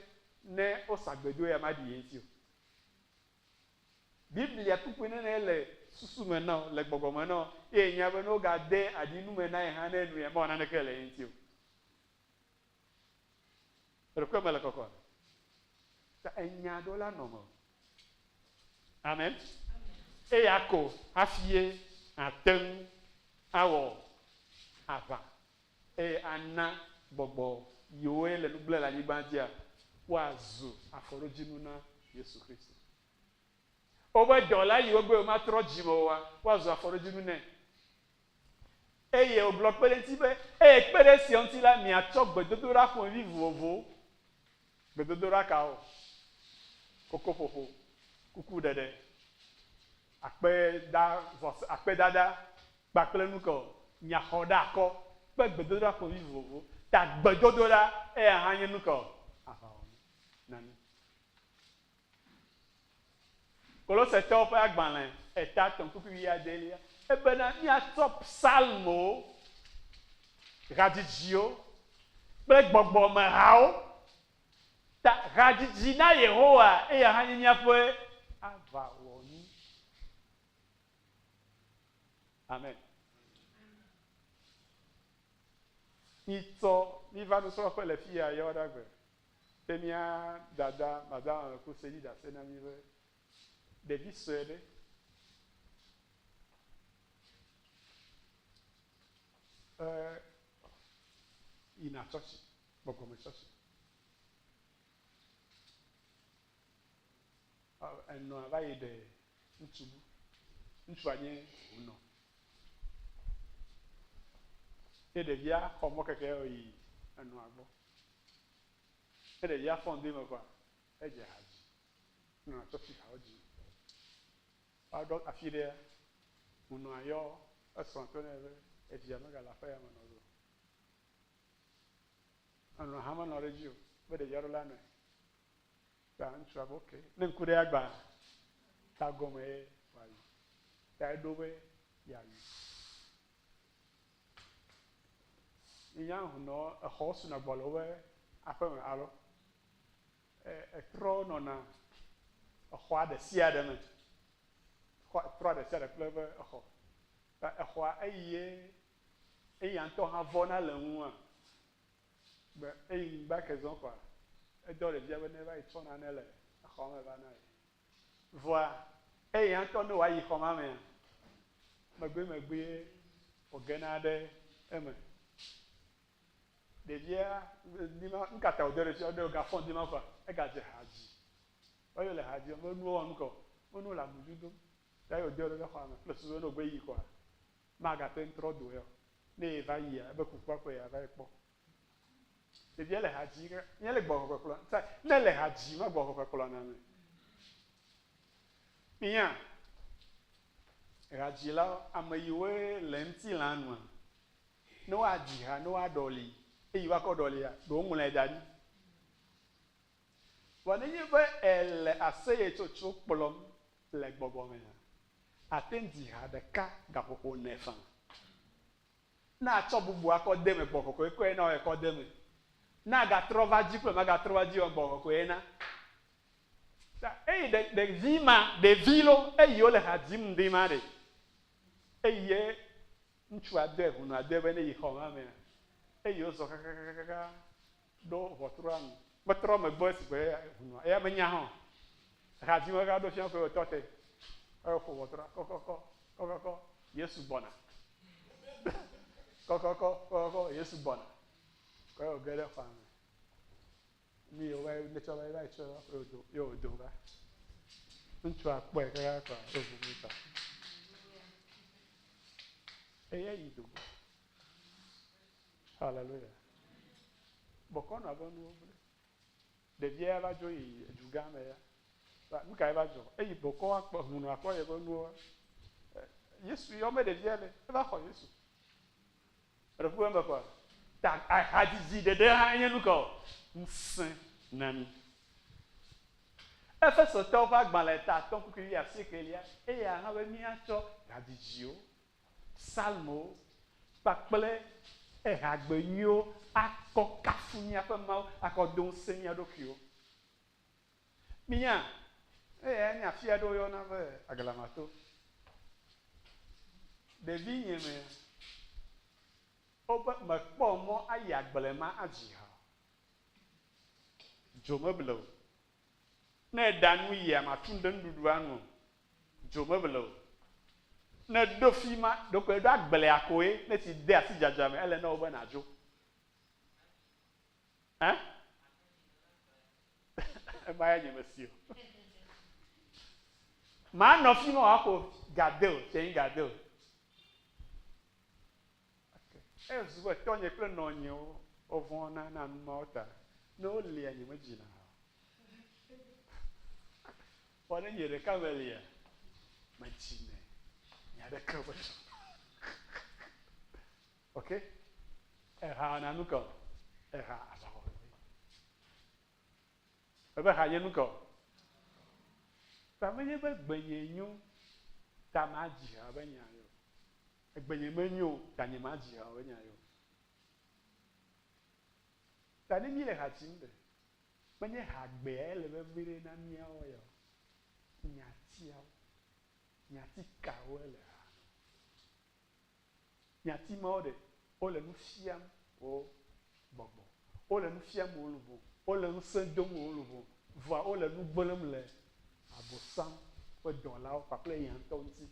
ne wosa gbedo ya maɖi ye ŋuti o. Biblia kpukpui nene le susu me nɔ le gbɔgbɔ me nɔ eye enya be ne wogade aɖi nu me na ye hã ne enu ya mawɔ naneke le ye ŋuti o. Eɖokui me le kɔkɔ. Ta enya ɖo la nɔ me. Amen. Eya ko hafi ate ŋu awɔ aʋa eye ana gbɔgbɔ yiwoe le nu gblẽ le anyigba dzia woazu afɔɖodzinu na Yesu Kristo. Woƒe dɔla yiwo gbe womatrɔ dzime oa, woazu afɔɖodzinu nɛ. Eye wògblɔ kpe ɖe eŋuti be, Eye kpe ɖe esia ŋuti la, miatsɔ gbedodoɖa ƒomevi vovovowo. Gbedodoɖa kawo? Kokoƒoƒo, kukuɖeɖe, akpeda, vɔsa, akpedada kpakple nu ke o, nyaxɔɖeakɔ kple gbedodoɖa ƒomevi vovovowo. Ta gbedodoɖa eya hã nye nu ke o, aʋawɔnu na mí. Kolosetɔwo ƒe agbalẽ eta etɔ̃ kpukpui wuiadelia, ebena míatsɔ psalmowo, hadzidziwo kple gbɔgbɔmehawo ta hadzidzi na Yehowa, eya hã nye míaƒe aʋawɔnu. Amen. Mitsɔ míva nusrɔ̃ƒe le fiya yɔɖagbe. Ke mía dada Madame Amekuse ɖi ɖase na mí be ɖevi sue ɖe e yina tsɔtsi, gbɔgbɔme tsɔtsi. Enɔa va yi ɖe ŋutsu bu. Ŋutsua nye hunɔ. Ye ɖevia xɔ mɔkeke yi enɔa gbɔ. Ne ɖevia fɔ ŋdi me kɔa, edze ha dzi. Nɔna tsɔtsi hawo dzi. Woaɖo afi ɖea, hunɔa yɔ esrɔ̃ to nɛ be evia megale aƒe ya me nɔ ge o. Enɔa hã menɔ ɖe edzi o be ɖevia ɖo la nɔe. Ta ŋutsua be ok, ne ŋku ɖe agba ta gɔme ye wòayi. Ta eɖo be yeayi. Minya hunɔ exɔwo suna gbɔ le woƒe aƒe me alo etrɔ nɔna exɔa ɖe sia ɖe me. Xɔ trɔ ɖe sia ɖe kple eƒe exɔ. Ta exɔa eye eya ŋutɔ hã vɔna le ŋua be eyi ŋgba ke zɔ kɔa edɔ ɖevia be ne va yi tsɔ nane le exɔa me va na ye. Vɔa eya ŋutɔ ne wòayi xɔ ma mea, megbemegbee wògena ɖe eme. Ɖevia, ŋdi ma, nu ka ta wòde ɖe fia? Ɖe wògafɔ ŋdi ma kɔa, egadze ha dzi. Eye le ha dzia, menuwo wɔ nu ka o, menuwo le agbudzu dom. Ta ye wòde ɖe xɔa me kple susu be ne wògbe yi kɔa, magate ŋu trɔ do ya o. Ne yeva yia, ebe kukua koe yeava yi kpɔ. Ɖevia le ha dzi, nye le gbɔgbɔ kpɔkplɔ. Ta ne le ha dzi, ma gbɔgbɔ kpɔkplɔ na me. Minya, hadzilawo, ame yiwoe le ŋutilã nua, ne woadzi ha, ne woaɖɔli, eyi woakɔ ɖɔlia, ɖewo ŋlɔe da ɖi. Vɔ nenye be èle aseyetsotso kplɔm le gbɔgbɔ mea, àte ŋu dzi ha ɖeka gaƒoƒo ene faa. Ne àtsɔ bubu akɔ de eme, gbɔgbɔ kɔkɔe kɔe na wòe kɔ de eme. Ne àgatrɔ va dzi kple màgatrɔ va dzi o, gbɔgbɔ kɔkɔe na. Ta eyi ɖe, ɖevi ma, ɖevi lo, eyi wole ha dzim ŋdi ma ɖe, eye ŋutsua de hunɔa de be ne yi xɔ ma mea, eyi wozɔ kakakakaka ɖo ʋɔtrua nu. Metrɔ megbe esi gbe hunɔa, eya menya hã o. Hadzime va ɖo fia koe wòtɔ te. Eye wòƒo ʋɔtrua kɔkɔkɔ, kɔkɔkɔ, Yesu gbɔna. Kɔkɔkɔ, kɔkɔkɔ, Yesu gbɔna. Kɔ ye wòge ɖe xɔa me. Nu yi wova netsɔ va yi tsɔ ye wòdo, ye wòdo va. Ŋutsua kpɔe kaka kɔa, ye wòʋuʋu ta. Eye yi do go. Hallelujah. Bɔkɔnɔ be nuwo gblẽ. Ɖevia ya va dzo yi edugã me ya. Va nu kae va dzɔ? Eyi bɔkɔ akpɔ hunɔ akpɔ yeƒe nuwo. Yesu yɔ me ɖevia le. Eva xɔ Yesu. Eɖe kuku eme kɔa? Ta hadzidzi ɖeɖe hã nye nu ka o? Ŋusẽ na mí. Efesotɔwo ƒe agbalẽ ta atɔ̃ kpukpui wuiasiekelia, eya hã be míatsɔ hadzidziwo psalmowo kpakple ehagbe nyuiwo akɔ kafu míaƒe Mawu, akɔ do ŋusẽ mía ɖokuiwo. Minya, eyae nye afi aɖe woyɔna be Aglamato. Ɖevi nye mea, wobe mekpɔ mɔ ayi agble ma adzi ha o. Dzo meble o. Ne èɖa nu yia, màtu nu ɖe nuɖuɖua nu o. Dzo meble o. Ne èɖo fi ma, ɖeko èɖo agblea koe, ne tsi de asi dzadza me, ele na wò be nàdzo. Ɛ? Ema ya nye mesi o. Manɔ fi ma wòaƒo gade o, tse gade o. Ezu be tɔnye kple nɔnyewo wovɔ̃na na nu mawo ta. Ne wolia, nyemedzina o. Vɔ ne nye ɖeka melia, medzinɛ. Nye aɖeke medzɔ. Ok? Eha wɔna nu ka o? Eha aʋawɔwɔe. Ebe ha nye nu ka o? Ta menye be gbenye nyo ta madzi ha be nya ye o. Egbenye menyo o ta nye madzi ha be nya ye o. Ta ne míele ha dzim ɖe, menye hagbea le veviɖe na míawo ya o. Nyatiawo, nyati kawoe le ha me? Nyati mawo ɖe, wole nu fiam wò gbɔgbɔ, wole nu fiam wò luʋɔ, wole ŋusẽ dom wò luʋɔ, vɔa wole nu gblẽm le Abosam ƒe dɔlawo kpakple eya ŋutɔ ŋuti.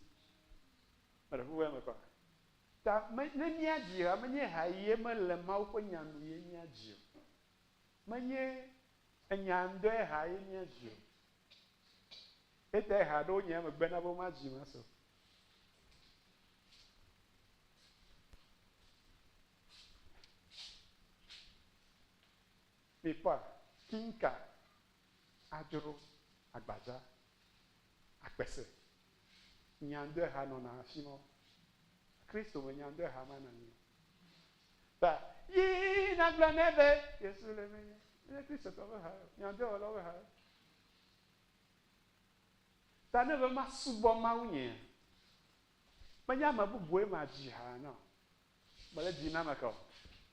Meɖe kuku eme kɔa? Ta me, ne míadzi ha, menye ha ye mele Mawu ƒe nya nu ye míadzi o. Menye enya ŋdɔe ha ye míadzi o. Etae ha aɖewo nye eme gbena be womadzi ma se o. Mikpɔa, kinka adzro agbadza akpese. Nya ŋdɔe ha nɔna afima o. Kristo me nya ŋdɔe ha ma nɔ anyi o. Ta yi nagblɔ nɛ be Yesu le menye. Menye Kristotɔ ƒe ha ye o. Nya ŋdɔe wɔlawo ƒe ha ye. Ta ne be masubɔ Mawu nyea, menye ame bubue madzi ha na o. Mele dzi na ame ka o?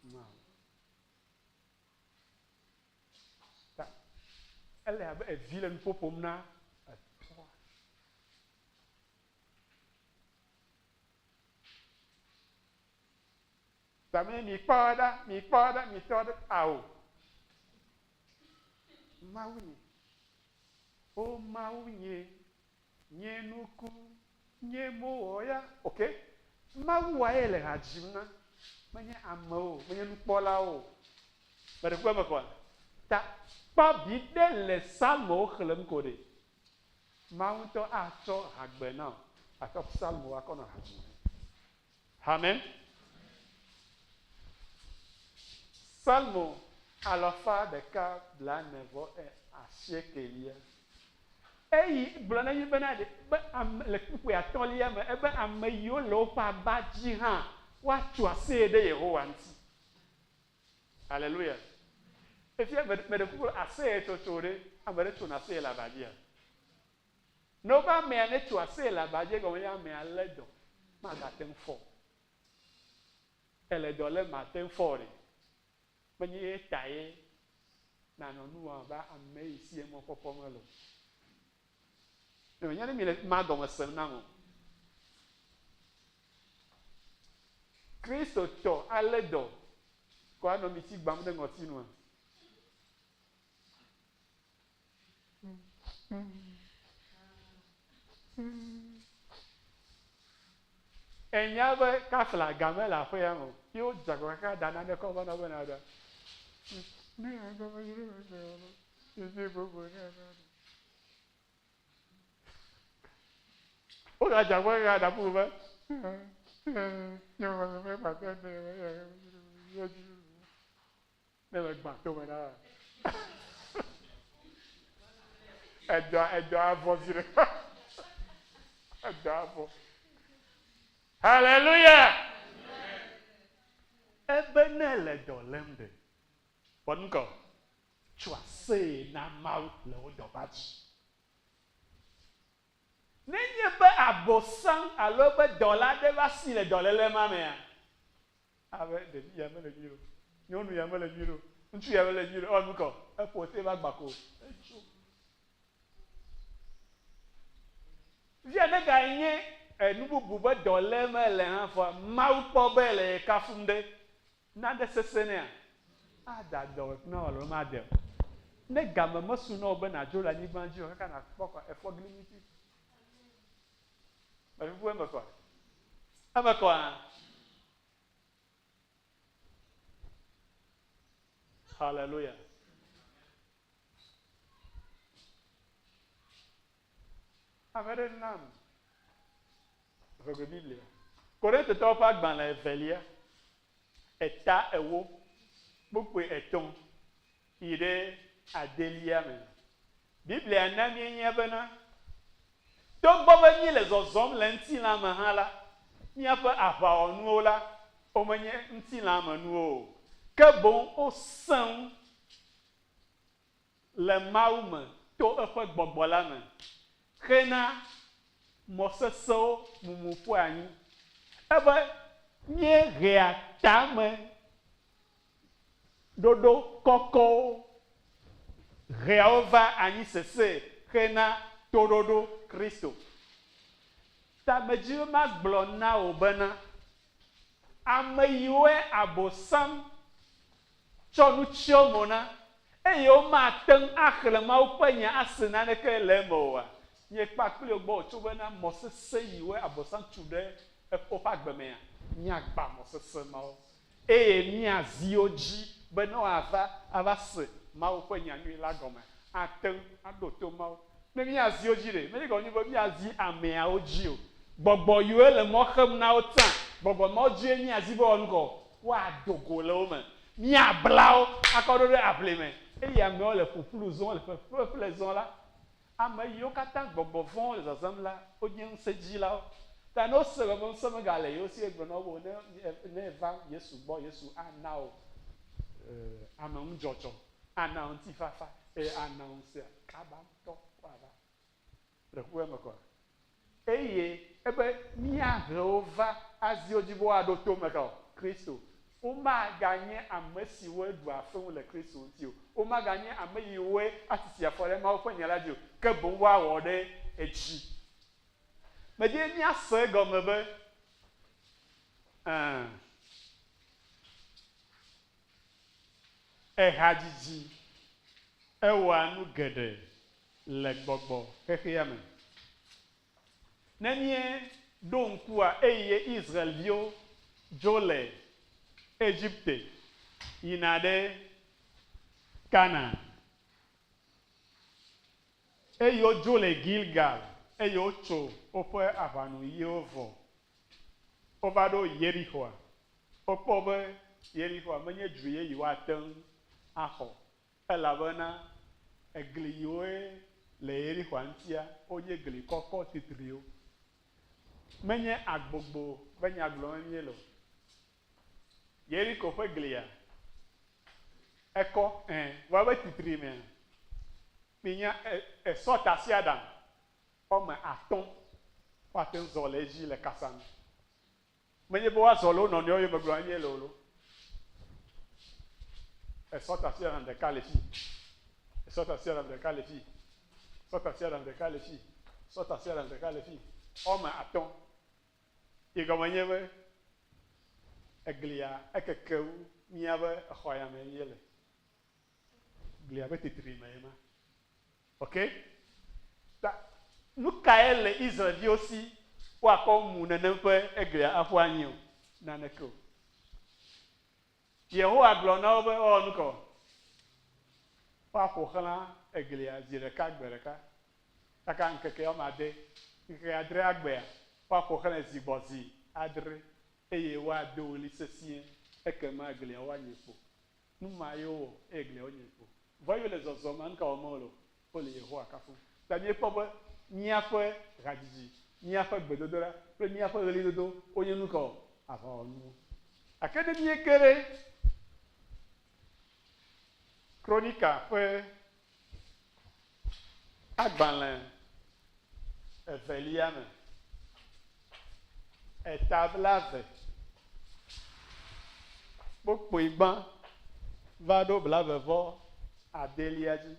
Mawu. Ta ele abe evi le nuƒo ƒom na etɔa. Ta menye mikpɔ ɖa, mikpɔ ɖa, mitɔ ɖe ao. Mawu nye. O Mawu nye, nye nuku, nye mowɔ ya. Ok. Mawu wa ye le ha dzim na. Menye amewo, menye nukpɔlawo o. Meɖe kuku eme kɔa? Ta kpɔ viɖe le psalmowo xlẽm ko ɖe. Mawu ŋutɔ atsɔ hagbe na wò, atsɔ psalmowo akɔ nɔ ha dzim. Amen. Psalmo alafa ɖeka blaene vɔ asiekelia. Eyi gblɔ na mí bena ɖe be ame le kpukpui atɔ̃lia me ebe ame yiwo le woƒe aba dzi hã woatso aseye ɖe Yehowa ŋuti. Haleluya. Efia meɖe kuku aseye tsotso ɖe ame ɖe tsona aseye le aba dzia? Ne wobe amea netso aseye le aba dzi egɔme nye amea lé dɔ magate ŋu fɔ o. Ele dɔ lém mate ŋu fɔ o ɖe. Menye ye tae nànɔ nu wɔm abe ame yi si mɔkpɔkpɔ mele o. Menye ne mile ma gɔme sem nam o. Kristotɔ alé dɔ kɔ anɔ mitsi gbam ɖe ŋɔtinua? Enya be kafla ga mele aƒea me o. Ye wodze agbagba kaka da nane kɔ va na wo be naɖa. Wogadze agbagba kaka da bubu be Ne megbã tome na edɔ edɔ avɔ zi ɖeka. Edɔ avɔ. Hallelujah. Ebe ne le dɔ lém ɖe. Kpɔ ŋkɔ. Tso aseye na Mawu le wo dɔba dzi. Nenye be Abosam alo eƒe dɔla aɖe va si le dɔléle ma mea, abe ɖevi ya mele nyuie o, nyɔnu ya mele nyuie o, ŋutsu ya mele nyuie o, ewɔ nu ka o? Eƒo te va gba ko etso. Fifia ne ganye enu bubu be dɔ lém ele hã vɔa Mawu kpɔ be ele ye kafum ɖe, Nane sesẽ nɛa? Ada dɔ na wò alo made o. Ne game mesu na wò be nàdzo le anyigba dzi o kaka nàkpɔ kɔ efɔ gli ŋuti. Meʋuʋu eme kɔa? Eme kɔa? Hallelujah. Ame ɖe nam Ʋegbe Biblia. Korintotɔwo ƒe agbalẽ evelia, eta ewo, kpukpui etɔ̃ yi ɖe adelia me. Biblia na míenya bena Togbɔ be míele zɔzɔm le ŋutilã me hã la, míaƒe aʋawɔnuwo la, womenye ŋutilãmenuwo o, ke boŋ wosẽ ŋu le Mawu me to eƒe gbɔgbɔ la me hena mɔ sesẽwo mumu ƒu anyi. Ebe míehea tame ɖoɖo kɔkɔwo hea wo va anyi sesẽe hena toɖoɖo Kristo. Ta medzi be magblɔ na wò bena, ame yiwoe Abosam tsɔ nu tsyɔ mo na, eye womate ŋu axlẽ Mawu ƒe nya ase naneke le eme oa? Nye kpakple wò gbɔ wòtso bena mɔ sesẽ yiwoe Abosam tu ɖe woƒe agbe mea, míagbã mɔ sesẽ mawo eye míazi wo dzi be ne woava ava se Mawu ƒe nya nyui la gɔme, ate ŋu aɖo to Mawu. Ne míazi wo dzi ɖe, menye gɔme nye be míazi ameawo dzi o. Gbɔgbɔ yiwoe le mɔ xem na wo tsã, gbɔgbɔ mawo dzie míazi be woawɔ nu ka o? Woado go le wo me. Míabla wo akɔ ɖo ɖe aʋli me eye ameawo le ƒuƒlu zɔm, le ƒeƒle zɔm la, Ame yiwo katã gbɔgbɔ vɔ̃wo le zazãm la, wonye ŋusẽdzilawo. Ta ne wose be ŋusẽ megale yewo si egblɔ na wo be ne ne eva Yesu gbɔ, Yesu ana wò ameŋudzɔdzɔ, ana wò ŋutifafa eye ana wò ŋusẽa kaba ŋutɔ woava. Ɖe ƒu eme kɔa? Eye ebe míahe wo va azi wo dzi be woaɖo to ame ka o? Kristo. Womaganye ame siwoe ɖua fewu le Kristo ŋuti o. Womaganye ame yiwoe atiti afɔ ɖe Mawu ƒe Nya la dzi o, ke boŋ woawɔ ɖe edzi. Medi be míase egɔme be, ɛ̃, ehadzidzi ewɔa nu geɖe le gbɔgbɔ xexea me. Ne míeɖo ŋkua eye Israel-viwo dzo le Egipte yina ɖe Kanaan, eye wodzo le Gilgal eye wotso woƒe aʋanuyiwo vɔ, wova ɖo Yerixoa, wokpɔ be Yerixoa menye du ye yewoate ŋu axɔ o. Elabena egli yiwoe le Yerixoa ŋutia, wonye gli kɔkɔ titriwo. Menye agbogbo ƒe nya gblɔm míele o. Yeriko ƒe glia, ekɔ, ẽ, vɔ eƒe titrimea, minya, esɔ tasiaɖam woame atɔ̃ woate ŋu zɔ le edzi le kasa nu. Menye be woazɔ le wo nɔnɔewo yome gblɔm míele o lo. Esɔ tasiaɖam ɖeka le fi, esɔ tasiaɖam ɖeka le fi, sɔ tasiaɖam ɖeka le fi, sɔ tasiaɖam ɖeka le fi, woame atɔ̃. Yi gɔme nye be eglia ekeke wu míaƒe exɔ ya me míele. Glia ƒe titrime ye ma. Ok? Ta nu kae le Israel-viwo si woakɔ mu nenem ƒe eglia aƒu anyi o? Naneke o. Yehowa gblɔ na wo be woawɔ nu ka o? Woaƒo xlã eglia zi ɖeka gbe ɖeka. Kaka ŋkeke woame ade, ŋkeke adrea gbea, woaƒo xlãe zi gbɔ zi adre eye woado ɣli sesĩe, ekema egliawo anye kpo. Nu ma ye wowɔ eye gliawo nye kpo. Vɔ eye wole zɔzɔm maa, nu ka wɔm wole o? Wole Yehowa kafum. Ta míekpɔ be míaƒe hadzidzi, míaƒe gbedodoɖa kple míaƒe ɣlidodo wonye nu ka o? Aʋawɔnuwo. Gake ne míege ɖe Kronika ƒe agbalẽ evelia me, eta blave, kpukpui gbã va ɖo blave vɔ adelia dzi.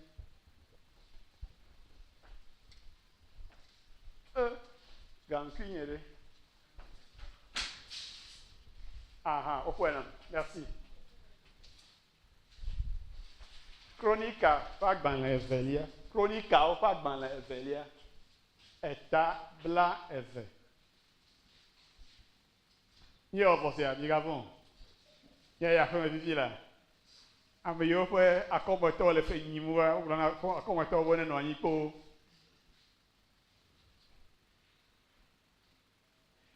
E, gaŋkui nye ɖe. Aha, woƒoe nam. Merci. Kronika ƒe agbalẽ evelia. Kronikawo ƒe agbalẽ evelia, eta blaeve. Míewɔ vɔ sia, migavɔ̃ o. Míayi aƒeme fifi la. Ame yiwo ƒe akɔmetɔwo le fe nyim woa, wogblɔ na akɔmetɔwo be nenɔ anyi kpoo.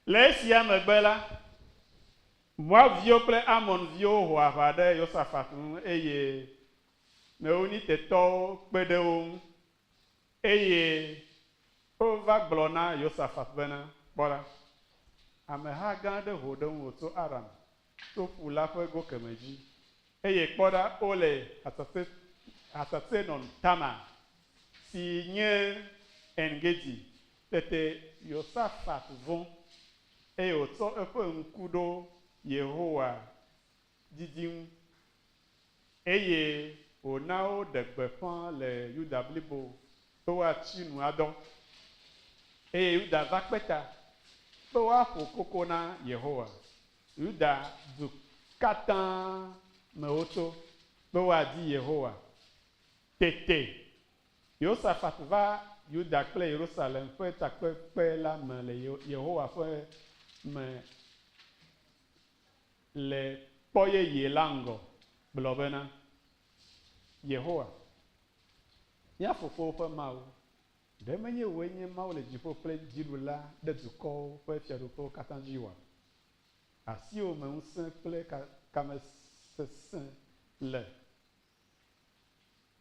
Le esia megbe la, Moab-viwo kple Amon-viwo ho aʋa ɖe Yosafat ŋu eye Meunitetɔwo kpe ɖe wo ŋu. Eye Wova gblɔ na Yosafat bena, Kpɔ ɖa, ameha gã aɖe ho ɖe ŋuwò tso Aram, to ƒu la ƒe go keme dzi, eye kpɔ ɖa, wole Hasasenon Tamar, si nye En-Gedi. Tete Yosafat vɔ̃, eye wòtsɔ eƒe ŋku ɖo Yehowa didi ŋu, eye wòna woɖe gbeƒã le Yuda blibo be woatsi nu adɔ. Eye Yuda va kpe ta be woaƒo koko na Yehowa. Yuda du katã me wotso be woadi Yehowa. Tete Yosafat va Yuda kple Yerusalem ƒe takpekpe la me le Yehowa ƒe me le kpɔ yeye la ŋgɔ gblɔ bena, Yehowa, mía fofowo ƒe Mawu, ɖe menye wòe nye Mawu le dziƒo kple dziɖula ɖe dukɔwo ƒe fiaɖuƒewo katã dzi oa? Asiwò me ŋusẽ kple kamesesẽ le,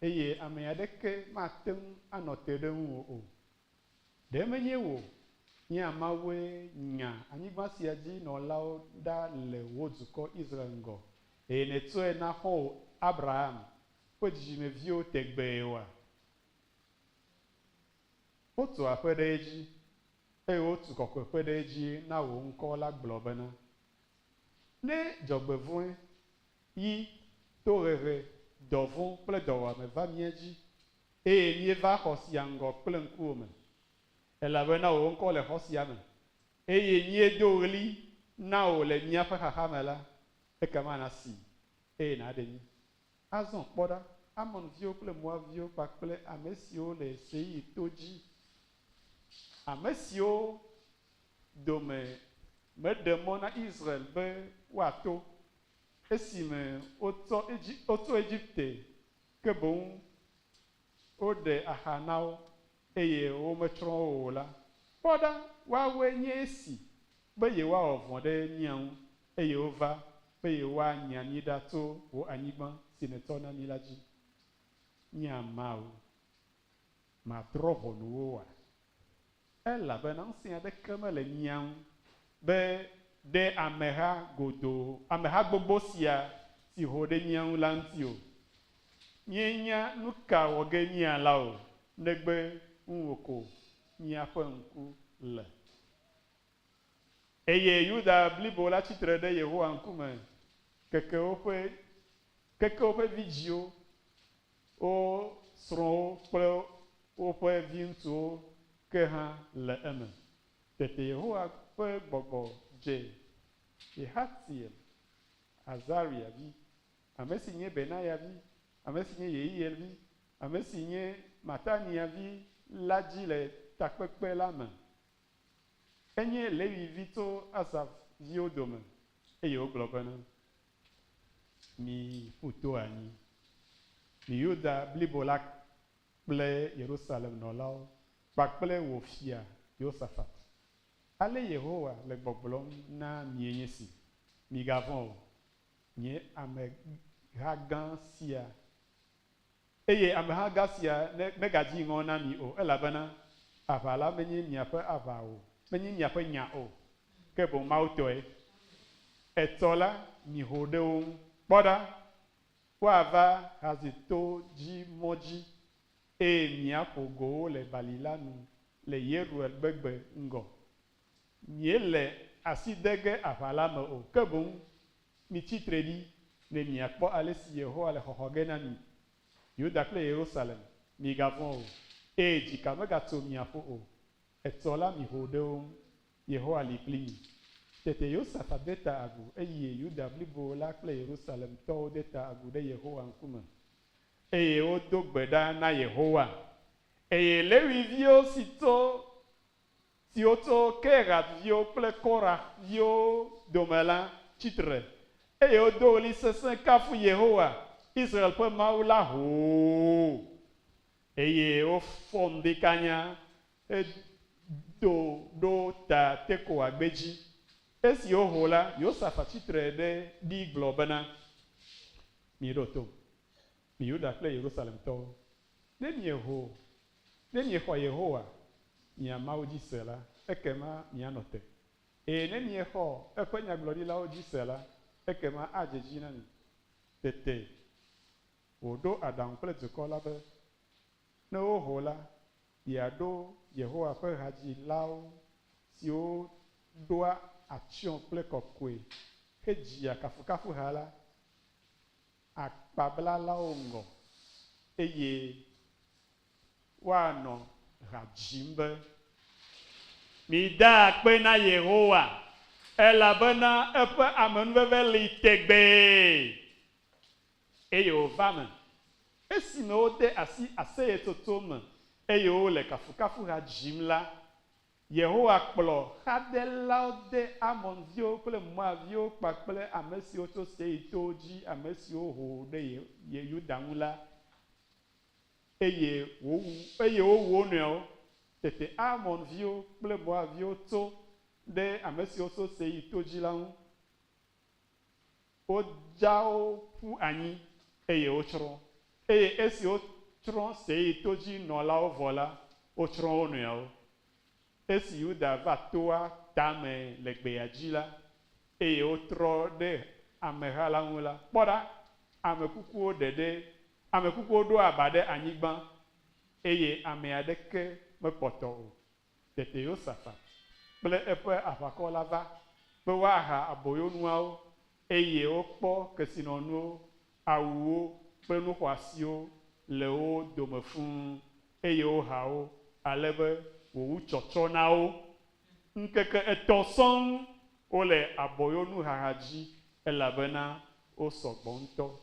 eye ame aɖeke mate ŋu anɔ te ɖe ŋuwò o. Ɖe menye wò, nye Mawue nya anyigba sia dzi nɔlawo ɖa le wò dukɔ Israel ŋgɔ, eye nètsɔe na xɔ̃wò Abraham ƒe dzidzimeviwo tegbee oa? Wotu aƒe ɖe edzi, eye wotu kɔkɔeƒe ɖe edzi na wò ŋkɔ la gblɔ bena, Ne dzɔgbevɔ̃e, yi, tohehe, dɔvɔ̃ kple dɔwuame va mía dzi, eye míeva xɔ sia ŋgɔ kple ŋkuwò me, elabena wò ŋkɔ le xɔ sia me, eye míedo ɣli na wò le míaƒe xaxa me la, ekema nàsii, eye nàɖe mí. Azɔ kpɔ ɖa, Amon-viwo kple Moab-viwo kpakple ame siwo le Seir-to dzi, ame siwo dome meɖe mɔ na Israel be woato esime wotso Egipte ke boŋ woɖe axa na wo, eye wometsrɔ̃ wo o la, kpɔ ɖa, woawoe nye esi be yewoawɔ vɔ̃ ɖe mía ŋu, eye wova be yewoanya mí ɖa tso wò anyigba si nètsɔ na mí la dzi. Mía Mawu, màdrɔ̃ ʋɔnu wo oa? Elabena ŋusẽ aɖeke mele mía ŋu be ɖe ameha godoo, ameha gbogbo sia si ho ɖe mía ŋu la ŋuti o. Míenya nu ka wɔ ge míala o, negbe ŋuwò ko míaƒe ŋku le. Eye Yuda blibo la tsi tre ɖe Yehowa ŋkume keke woƒe, keke woƒe vidzĩwo, wo srɔ̃wo kple woƒe viŋutsuwo ke hã le eme. Tete Yehowa ƒe gbɔgbɔ dze Yehatiel, Azaria vi, ame si nye Benaya vi, ame si nye Yeiel vi, ame si nye Matania vi la dzi le takpekpe la me. Enye Lewi vi tso Asaf viwo dome, eye wògblɔ bena, Miƒu to anyi, mi Yuda blibo la kple Yerusalem nɔlawo kpakple wò fia Yosafat. Ale Yehowa le gbɔgblɔm na mie nye si, Migavɔ̃ o, nye ameha gã sia, eye ameha gã sia megadzi ŋɔ na mi o, elabena aʋa la menye miaƒe aʋa o, menye miaƒe nya o, ke boŋ Mawu tɔe. Etsɔ la, miho ɖe wo ŋu. Kpɔ ɖa, woava Hazito dzi mɔ dzi, eye miaƒo go wo le bali la nu le Yeruel gbegbe ŋgɔ. Miele asi de ge aʋa la me o, ke boŋ mitsi tre ɖi, ne miakpɔ ale si Yehowa le xɔxɔ ge na mi, Yuda kple Yerusalem. Migavɔ̃ o, eye dzika megatso mia ƒo o. Etsɔ la miho ɖe wo ŋu, Yehowa li kpli mi. Tete Yosafat de ta agu, eye Yuda blibo la kple Yerusalemtɔwo de ta agu ɖe Yehowa ŋkume, eye wodo gbe ɖa na Yehowa. Eye Lewi-viwo si tso siwo tso Kehat viwo kple Korax viwo dome la, tsi tre, eye wodo ɣli sesẽ kafu Yehowa, Israel ƒe Mawu la hoo. Eye wofɔ ŋdi kanya hedo ɖo ta Tekoa gbedzi. Esi woho la, Yosafat tsi tre ɖe ɖi gblɔ bena, Miɖo tom, mi Yuda kple Yerusalemtɔwo! Ne mieho, ne miexɔ Yehowa, mia Mawu dzi se la, ekema mianɔ te. Eye ne miexɔ eƒe nyagblɔɖilawo dzi se la, ekema adze edzi na mi. Tete wòɖo aɖaŋu kple dukɔ la be, ne woho la, yeaɖo Yehowa ƒe hadzilawo siwo ɖoa atsyɔ̃ kple kɔkɔe hedzia kafukafuha la akpablalawo ŋgɔ, eye woanɔ ha dzim be. Mida akpe na Yehowa, elabena eƒe amenuveve li tegbee. Eye wòva me, esime wode asi aseyetsotso me eye wole kafukafuha dzim la, Yehowa kplɔ xadelawo de Amon-viwo kple Moab-viwo kpakple ame siwo tso Seir-towo dzi, ame siwo ho ɖe Yuda ŋu la, eye wowu, eye wowu wo nɔewo. Tete Amon-viwo kple Moab-viwo tso ɖe ame siwo tso Seir-to dzi la ŋu. Wodza wo ƒu anyi, eye wotsrɔ̃. Eye esi wotsrɔ̃ Seir-to dzi nɔlawo vɔ la, wotsrɔ̃ wo nɔewo. Esi Yuda va toa tame le gbea dzi la, eye wotrɔ ɖe ameha la ŋu la, kpɔ ɖa, ame kukuwo ɖeɖe, ame kukuwo ɖo aba ɖe anyigba, eye ame aɖeke mekpɔtɔ o. Tete Yosafat kple eƒe aʋakɔ la va be woaha aboyonuawo, eye wokpɔ kesinɔnuwo, awuwo kple nu xɔasiwo le wo dome fũu, eye woha wo, ale be wòwu tsɔtsɔ na wo. Ŋkeke etɔ̃ sɔŋ wole aboyonuhaha dzi, elabena wosɔ gbɔ ŋutɔ.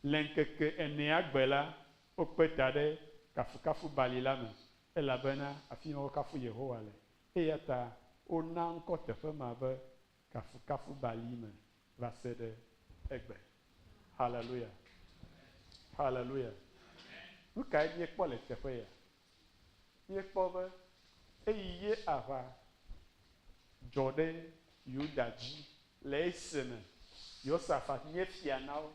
Le ŋkeke enea gbe la, wokpe ta ɖe Kafukafu Bali la me, elabena afi ma wokafu Yehowa le. Eya ta wona ŋkɔ teƒe ma be Kafukafu Bali me va se ɖe egbe. Haleluya! Haleluya! Nu kae míekpɔ le teƒe ya? Míekpɔ be eyi ye aʋa dzɔ ɖe Yuda dzi le esime Yosafat nye fia na wo.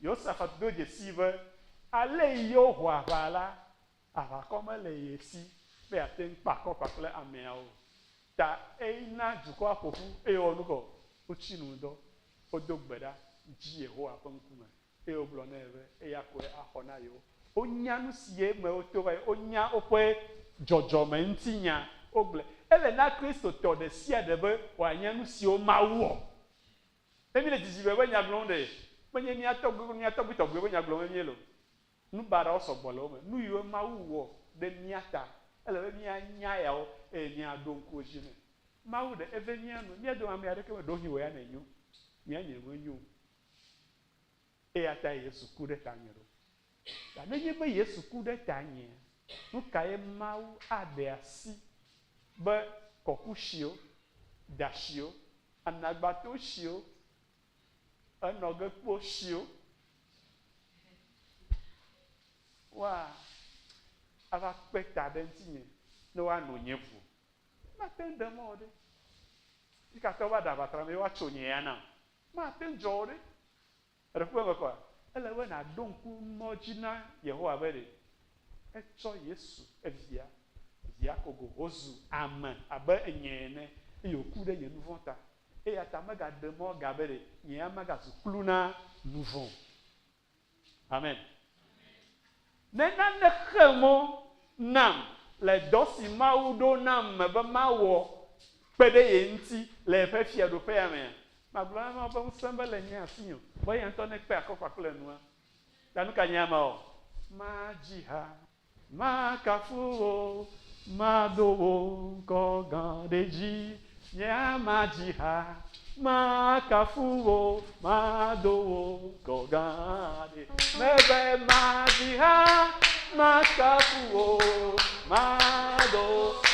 Yosafat do dzesii be ale yi yewoho aʋa la, Aʋakɔ mele ye si be yeate ŋu kpe akɔ kpakple ameawo o. Ta ena dukɔa ƒo ƒu eye wowɔ nu kɔ? Wotsi nu dɔ. Wodo gbe ɖa dzi Yehowa ƒe ŋkume eye wogblɔ nɛ be eya koe axɔ na yewo. Wonya nu si me woto va yi, wonya woƒe dzɔdzɔmeŋutinya. Wogblɔe. Ele na Kristotɔ ɖe sia ɖe be wòanya nu siwo Mawu wɔ. Ne míele dzidzime ƒe nya gblɔm ɖe, menye mía tɔgbui kple mía tɔgbuitɔgbuiwo ƒe nya gblɔm míele o. Nu baɖawo sɔgbɔ le wo me. Nu yiwo Mawu wɔ ɖe mía ta, ele be míanya yawo eye míaɖo ŋku wo dzi nɛ. Mawu ɖe eve mía nu. Mía dome ame aɖeke me ɖewohĩ wò ya nènyo, nye nye menyo o. Eya tae Yesu ku ɖe tanye ɖo. Ta nenye be Yesu ku ɖe tanyea, nu kae Mawu aɖe asi be kɔkusiwo, ɖashiwo, anagbatosiwo, enɔgekpo siwo woa ava kpe ta ɖe ŋutinye ne woano nye ʋu. Mate ŋu ɖe mɔ o ɖe. Fika woava ɖe aʋatra me woatso nye ya nam. Mate ŋu dzɔ o ɖe. Eɖe kuku eme kɔa? Ele be nàɖo ŋku mɔ dzi na Yehowa be ɖe etsɔ Yesu evia, via kogo wòzu ame abe nye ene eye wòku ɖe nye nuvɔ̃ ta. Eya ta megaɖe mɔ ga be ɖe nye ya magazu klu na nu vɔ̃ o. Amen. Ne nane xe mɔ nam le dɔ si Mawu ɖo nam me be mawɔ kpe ɖe ye ŋuti le yeƒe fiaɖuƒea mea, magblɔ na Mawu be ŋusẽ mele nye asinye o, be eya ŋutɔ nekpe akɔ kpakple nua. Ta nu ka nye ama wɔ? Madzi ha, Makafu wò, mado wò ŋkɔ gã ɖe dzi. Nye ama dzi ha, makafu wò, mado wò ŋkɔ gã ɖe. Mebe madzi ha, makafu wò, mado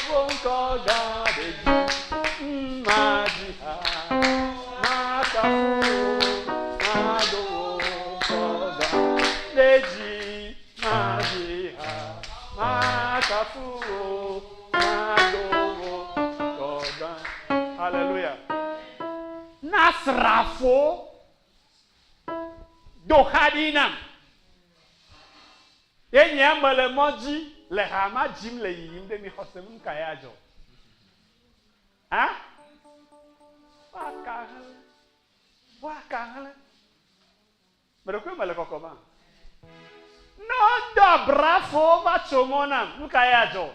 wò ŋkɔ gã ɖe dzi. Madzi ha, makafu wò, mado wò ŋkɔ gã ɖe dzi. Madzi ha, makafu wò, mado wò ŋkɔ gã. Haleluya. Na srafo do xa ɖi nam. Ye nye ame le mɔ dzi. Le ha ma dzim le yiyim ɖe mi xɔse ŋu nuka ye adzɔ? Hã? Woaka hlẽ. Woaka hlẽ. Meɖokui mele kɔkɔma. Ne wodo abrafowo va tso mɔ nam, nu ka ye adzɔ?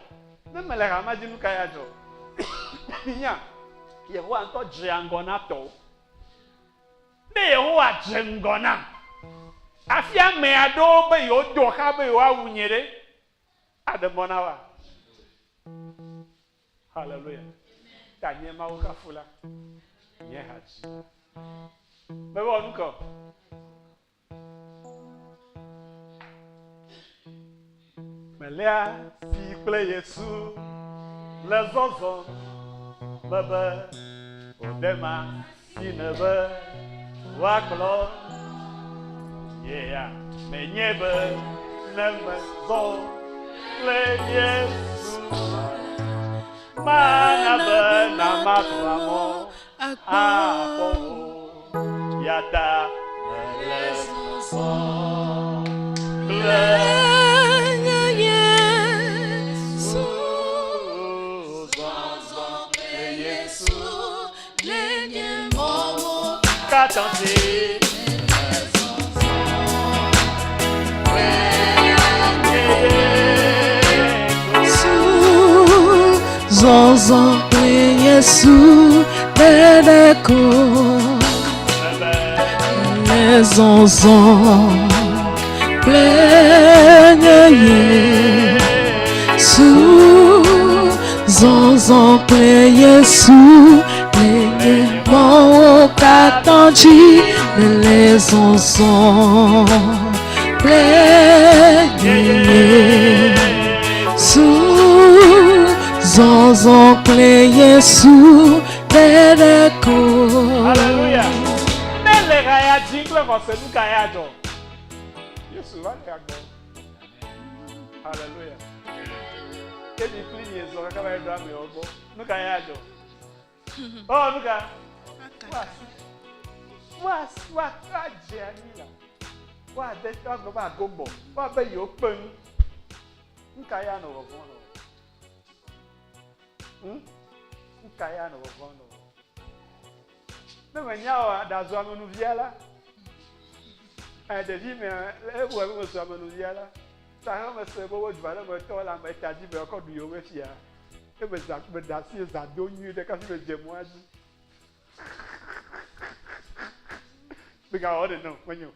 Ne mele ha ma dzi, nu ka ye adzɔ? Minya, Yehowa ŋutɔ dzea ŋgɔ na tɔwo. Ne Yehowa dze ŋgɔ nam, hafi ame aɖewo be yewodo xa be yewoawu nye ɖe, aɖe mɔ na woa? Haleluya. Ta nye Mawu kafula, nye ha dzi. Mewɔ nu kɔ. Meléa si kple Yesu le zɔzɔm mebe wòde ma si nebe woakplɔ nye ya menye be ne mezɔ kple Yesu mana be na matra mɔ akpɔ o ya ta mele zɔzɔm kple Yesu. Zɔzɔ kple Yesu Le nye mɔwo katã dzi. Zɔzɔ kple Yesu ɖeɖe ko. Le zɔzɔ kple nye Yesu. Zɔzɔ kple Yesu le nye mɔwo katã dzi. Le zɔzɔ kple nye Yesu. Zɔzɔ kple Yesu ɖeɖe ko. Hallelujah. Ne le ha ya dzi kple xɔse nu ka ya dzɔ? Yesu va le agbɔ. Hallelujah. Ke mi kpli mi zɔ kaka va yi ɖo amewo gbɔ. Nu ka ya dzɔ? Oh, nu ka? Woasi. Woasi, woadze anyi la. Woade, woagblɔ be agogbɔ. Woabe yewo kpe nu. Nu ka ya nɔ vɔvɔ̃ nɔ? Nu ka ya nɔ vɔvɔ̃ nɔ? Ne menya oa, ɖazu amenuvia la. Ɛ ɖevi me ewu abe mezu amenuvia la. Ta he mese be wodu aɖe me tɔ le ame ta dzi be woakɔ ɖu yewo fia. Eye meza meɖe asi zã do nyuie ɖe kafi medze mɔa dzi. Migawɔ ɖe nɔ menyo.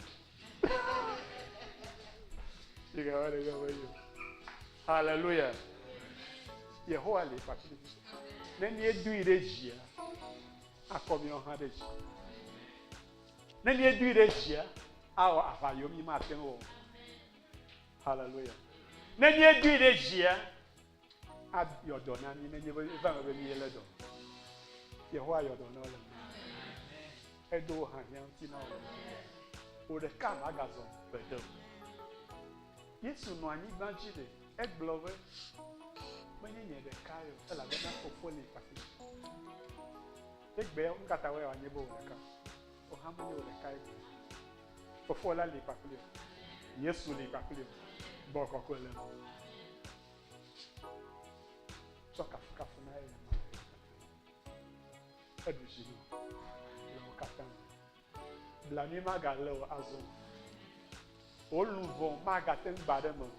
Migawɔ ɖe nɔ menyo. Hallelujah. Yehowa li kpakple mi. Ne míedoe ɖe dzia, akɔ míawo hã ɖe dzi. Ne míedoe ɖe dzia, awɔ aʋa yiwo mí mate ŋu o. Hallelujah. Ne míedoe ɖe dzia, ayɔ dɔ na mí nenye be eva me be míelé dɔ. Yehowa yɔ dɔ na wo le mía. Eɖo wo hã hiã ŋuti na wo le mía. Wò ɖeka magazɔ gbeɖe o. Yesu nɔ anyigba dzi ɖe, egblɔ be, Menye nye ɖekae o, elabena Fofo li kpakplim. Egbea, nu ka ta wòanye be wò ɖeka? Wò hã menye wò ɖekae o. Fofo la li kpakpli wò. Yesu li kpakpli wò. Gbɔ kɔkɔe le eme. Tsɔ kafukafu na eya ma. Eɖu dzi nɔ le wo katã me. Blanui magalé wò azɔ o. Wò luʋɔ magate ŋu gba ɖe eme o.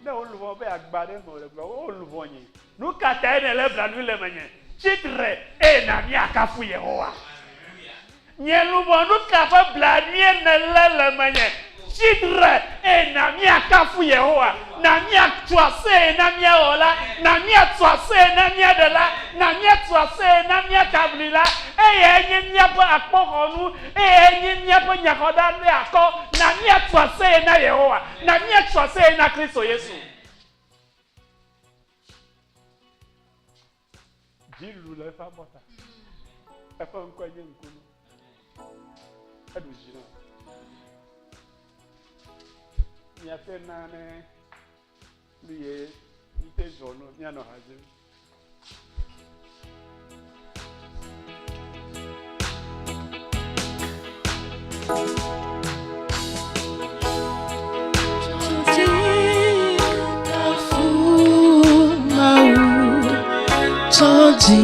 Ne wò luʋɔ be yeagba ɖe eme o le gblɔ, O luʋɔnye, nu ka tae nèlé blanui le menye? Tsi tre eye na míakafu Yehowa. Nye luʋɔ, nu ka ƒe blanuie nèlé le menye? Tsi tre eye na míakafu Yehowa. Na míatu aseye na mía Wɔla, na míatu aseye na mía Ɖela, na míatu aseye na mía Taʋlila. Eyae nye míaƒe akpoxɔnu, eyae nye míaƒe nyaxɔɖaɖeakɔ. Na míatu aseye na Yehowa, na míatu aseye na Kristo Yesu. Dzi lu le eƒe abɔta. Eƒe ŋkɔe nye ŋkunu. Eɖu dzi na. Miate na ne nu ye mite zɔ no mianɔ ha dzim. Mɔ dzi.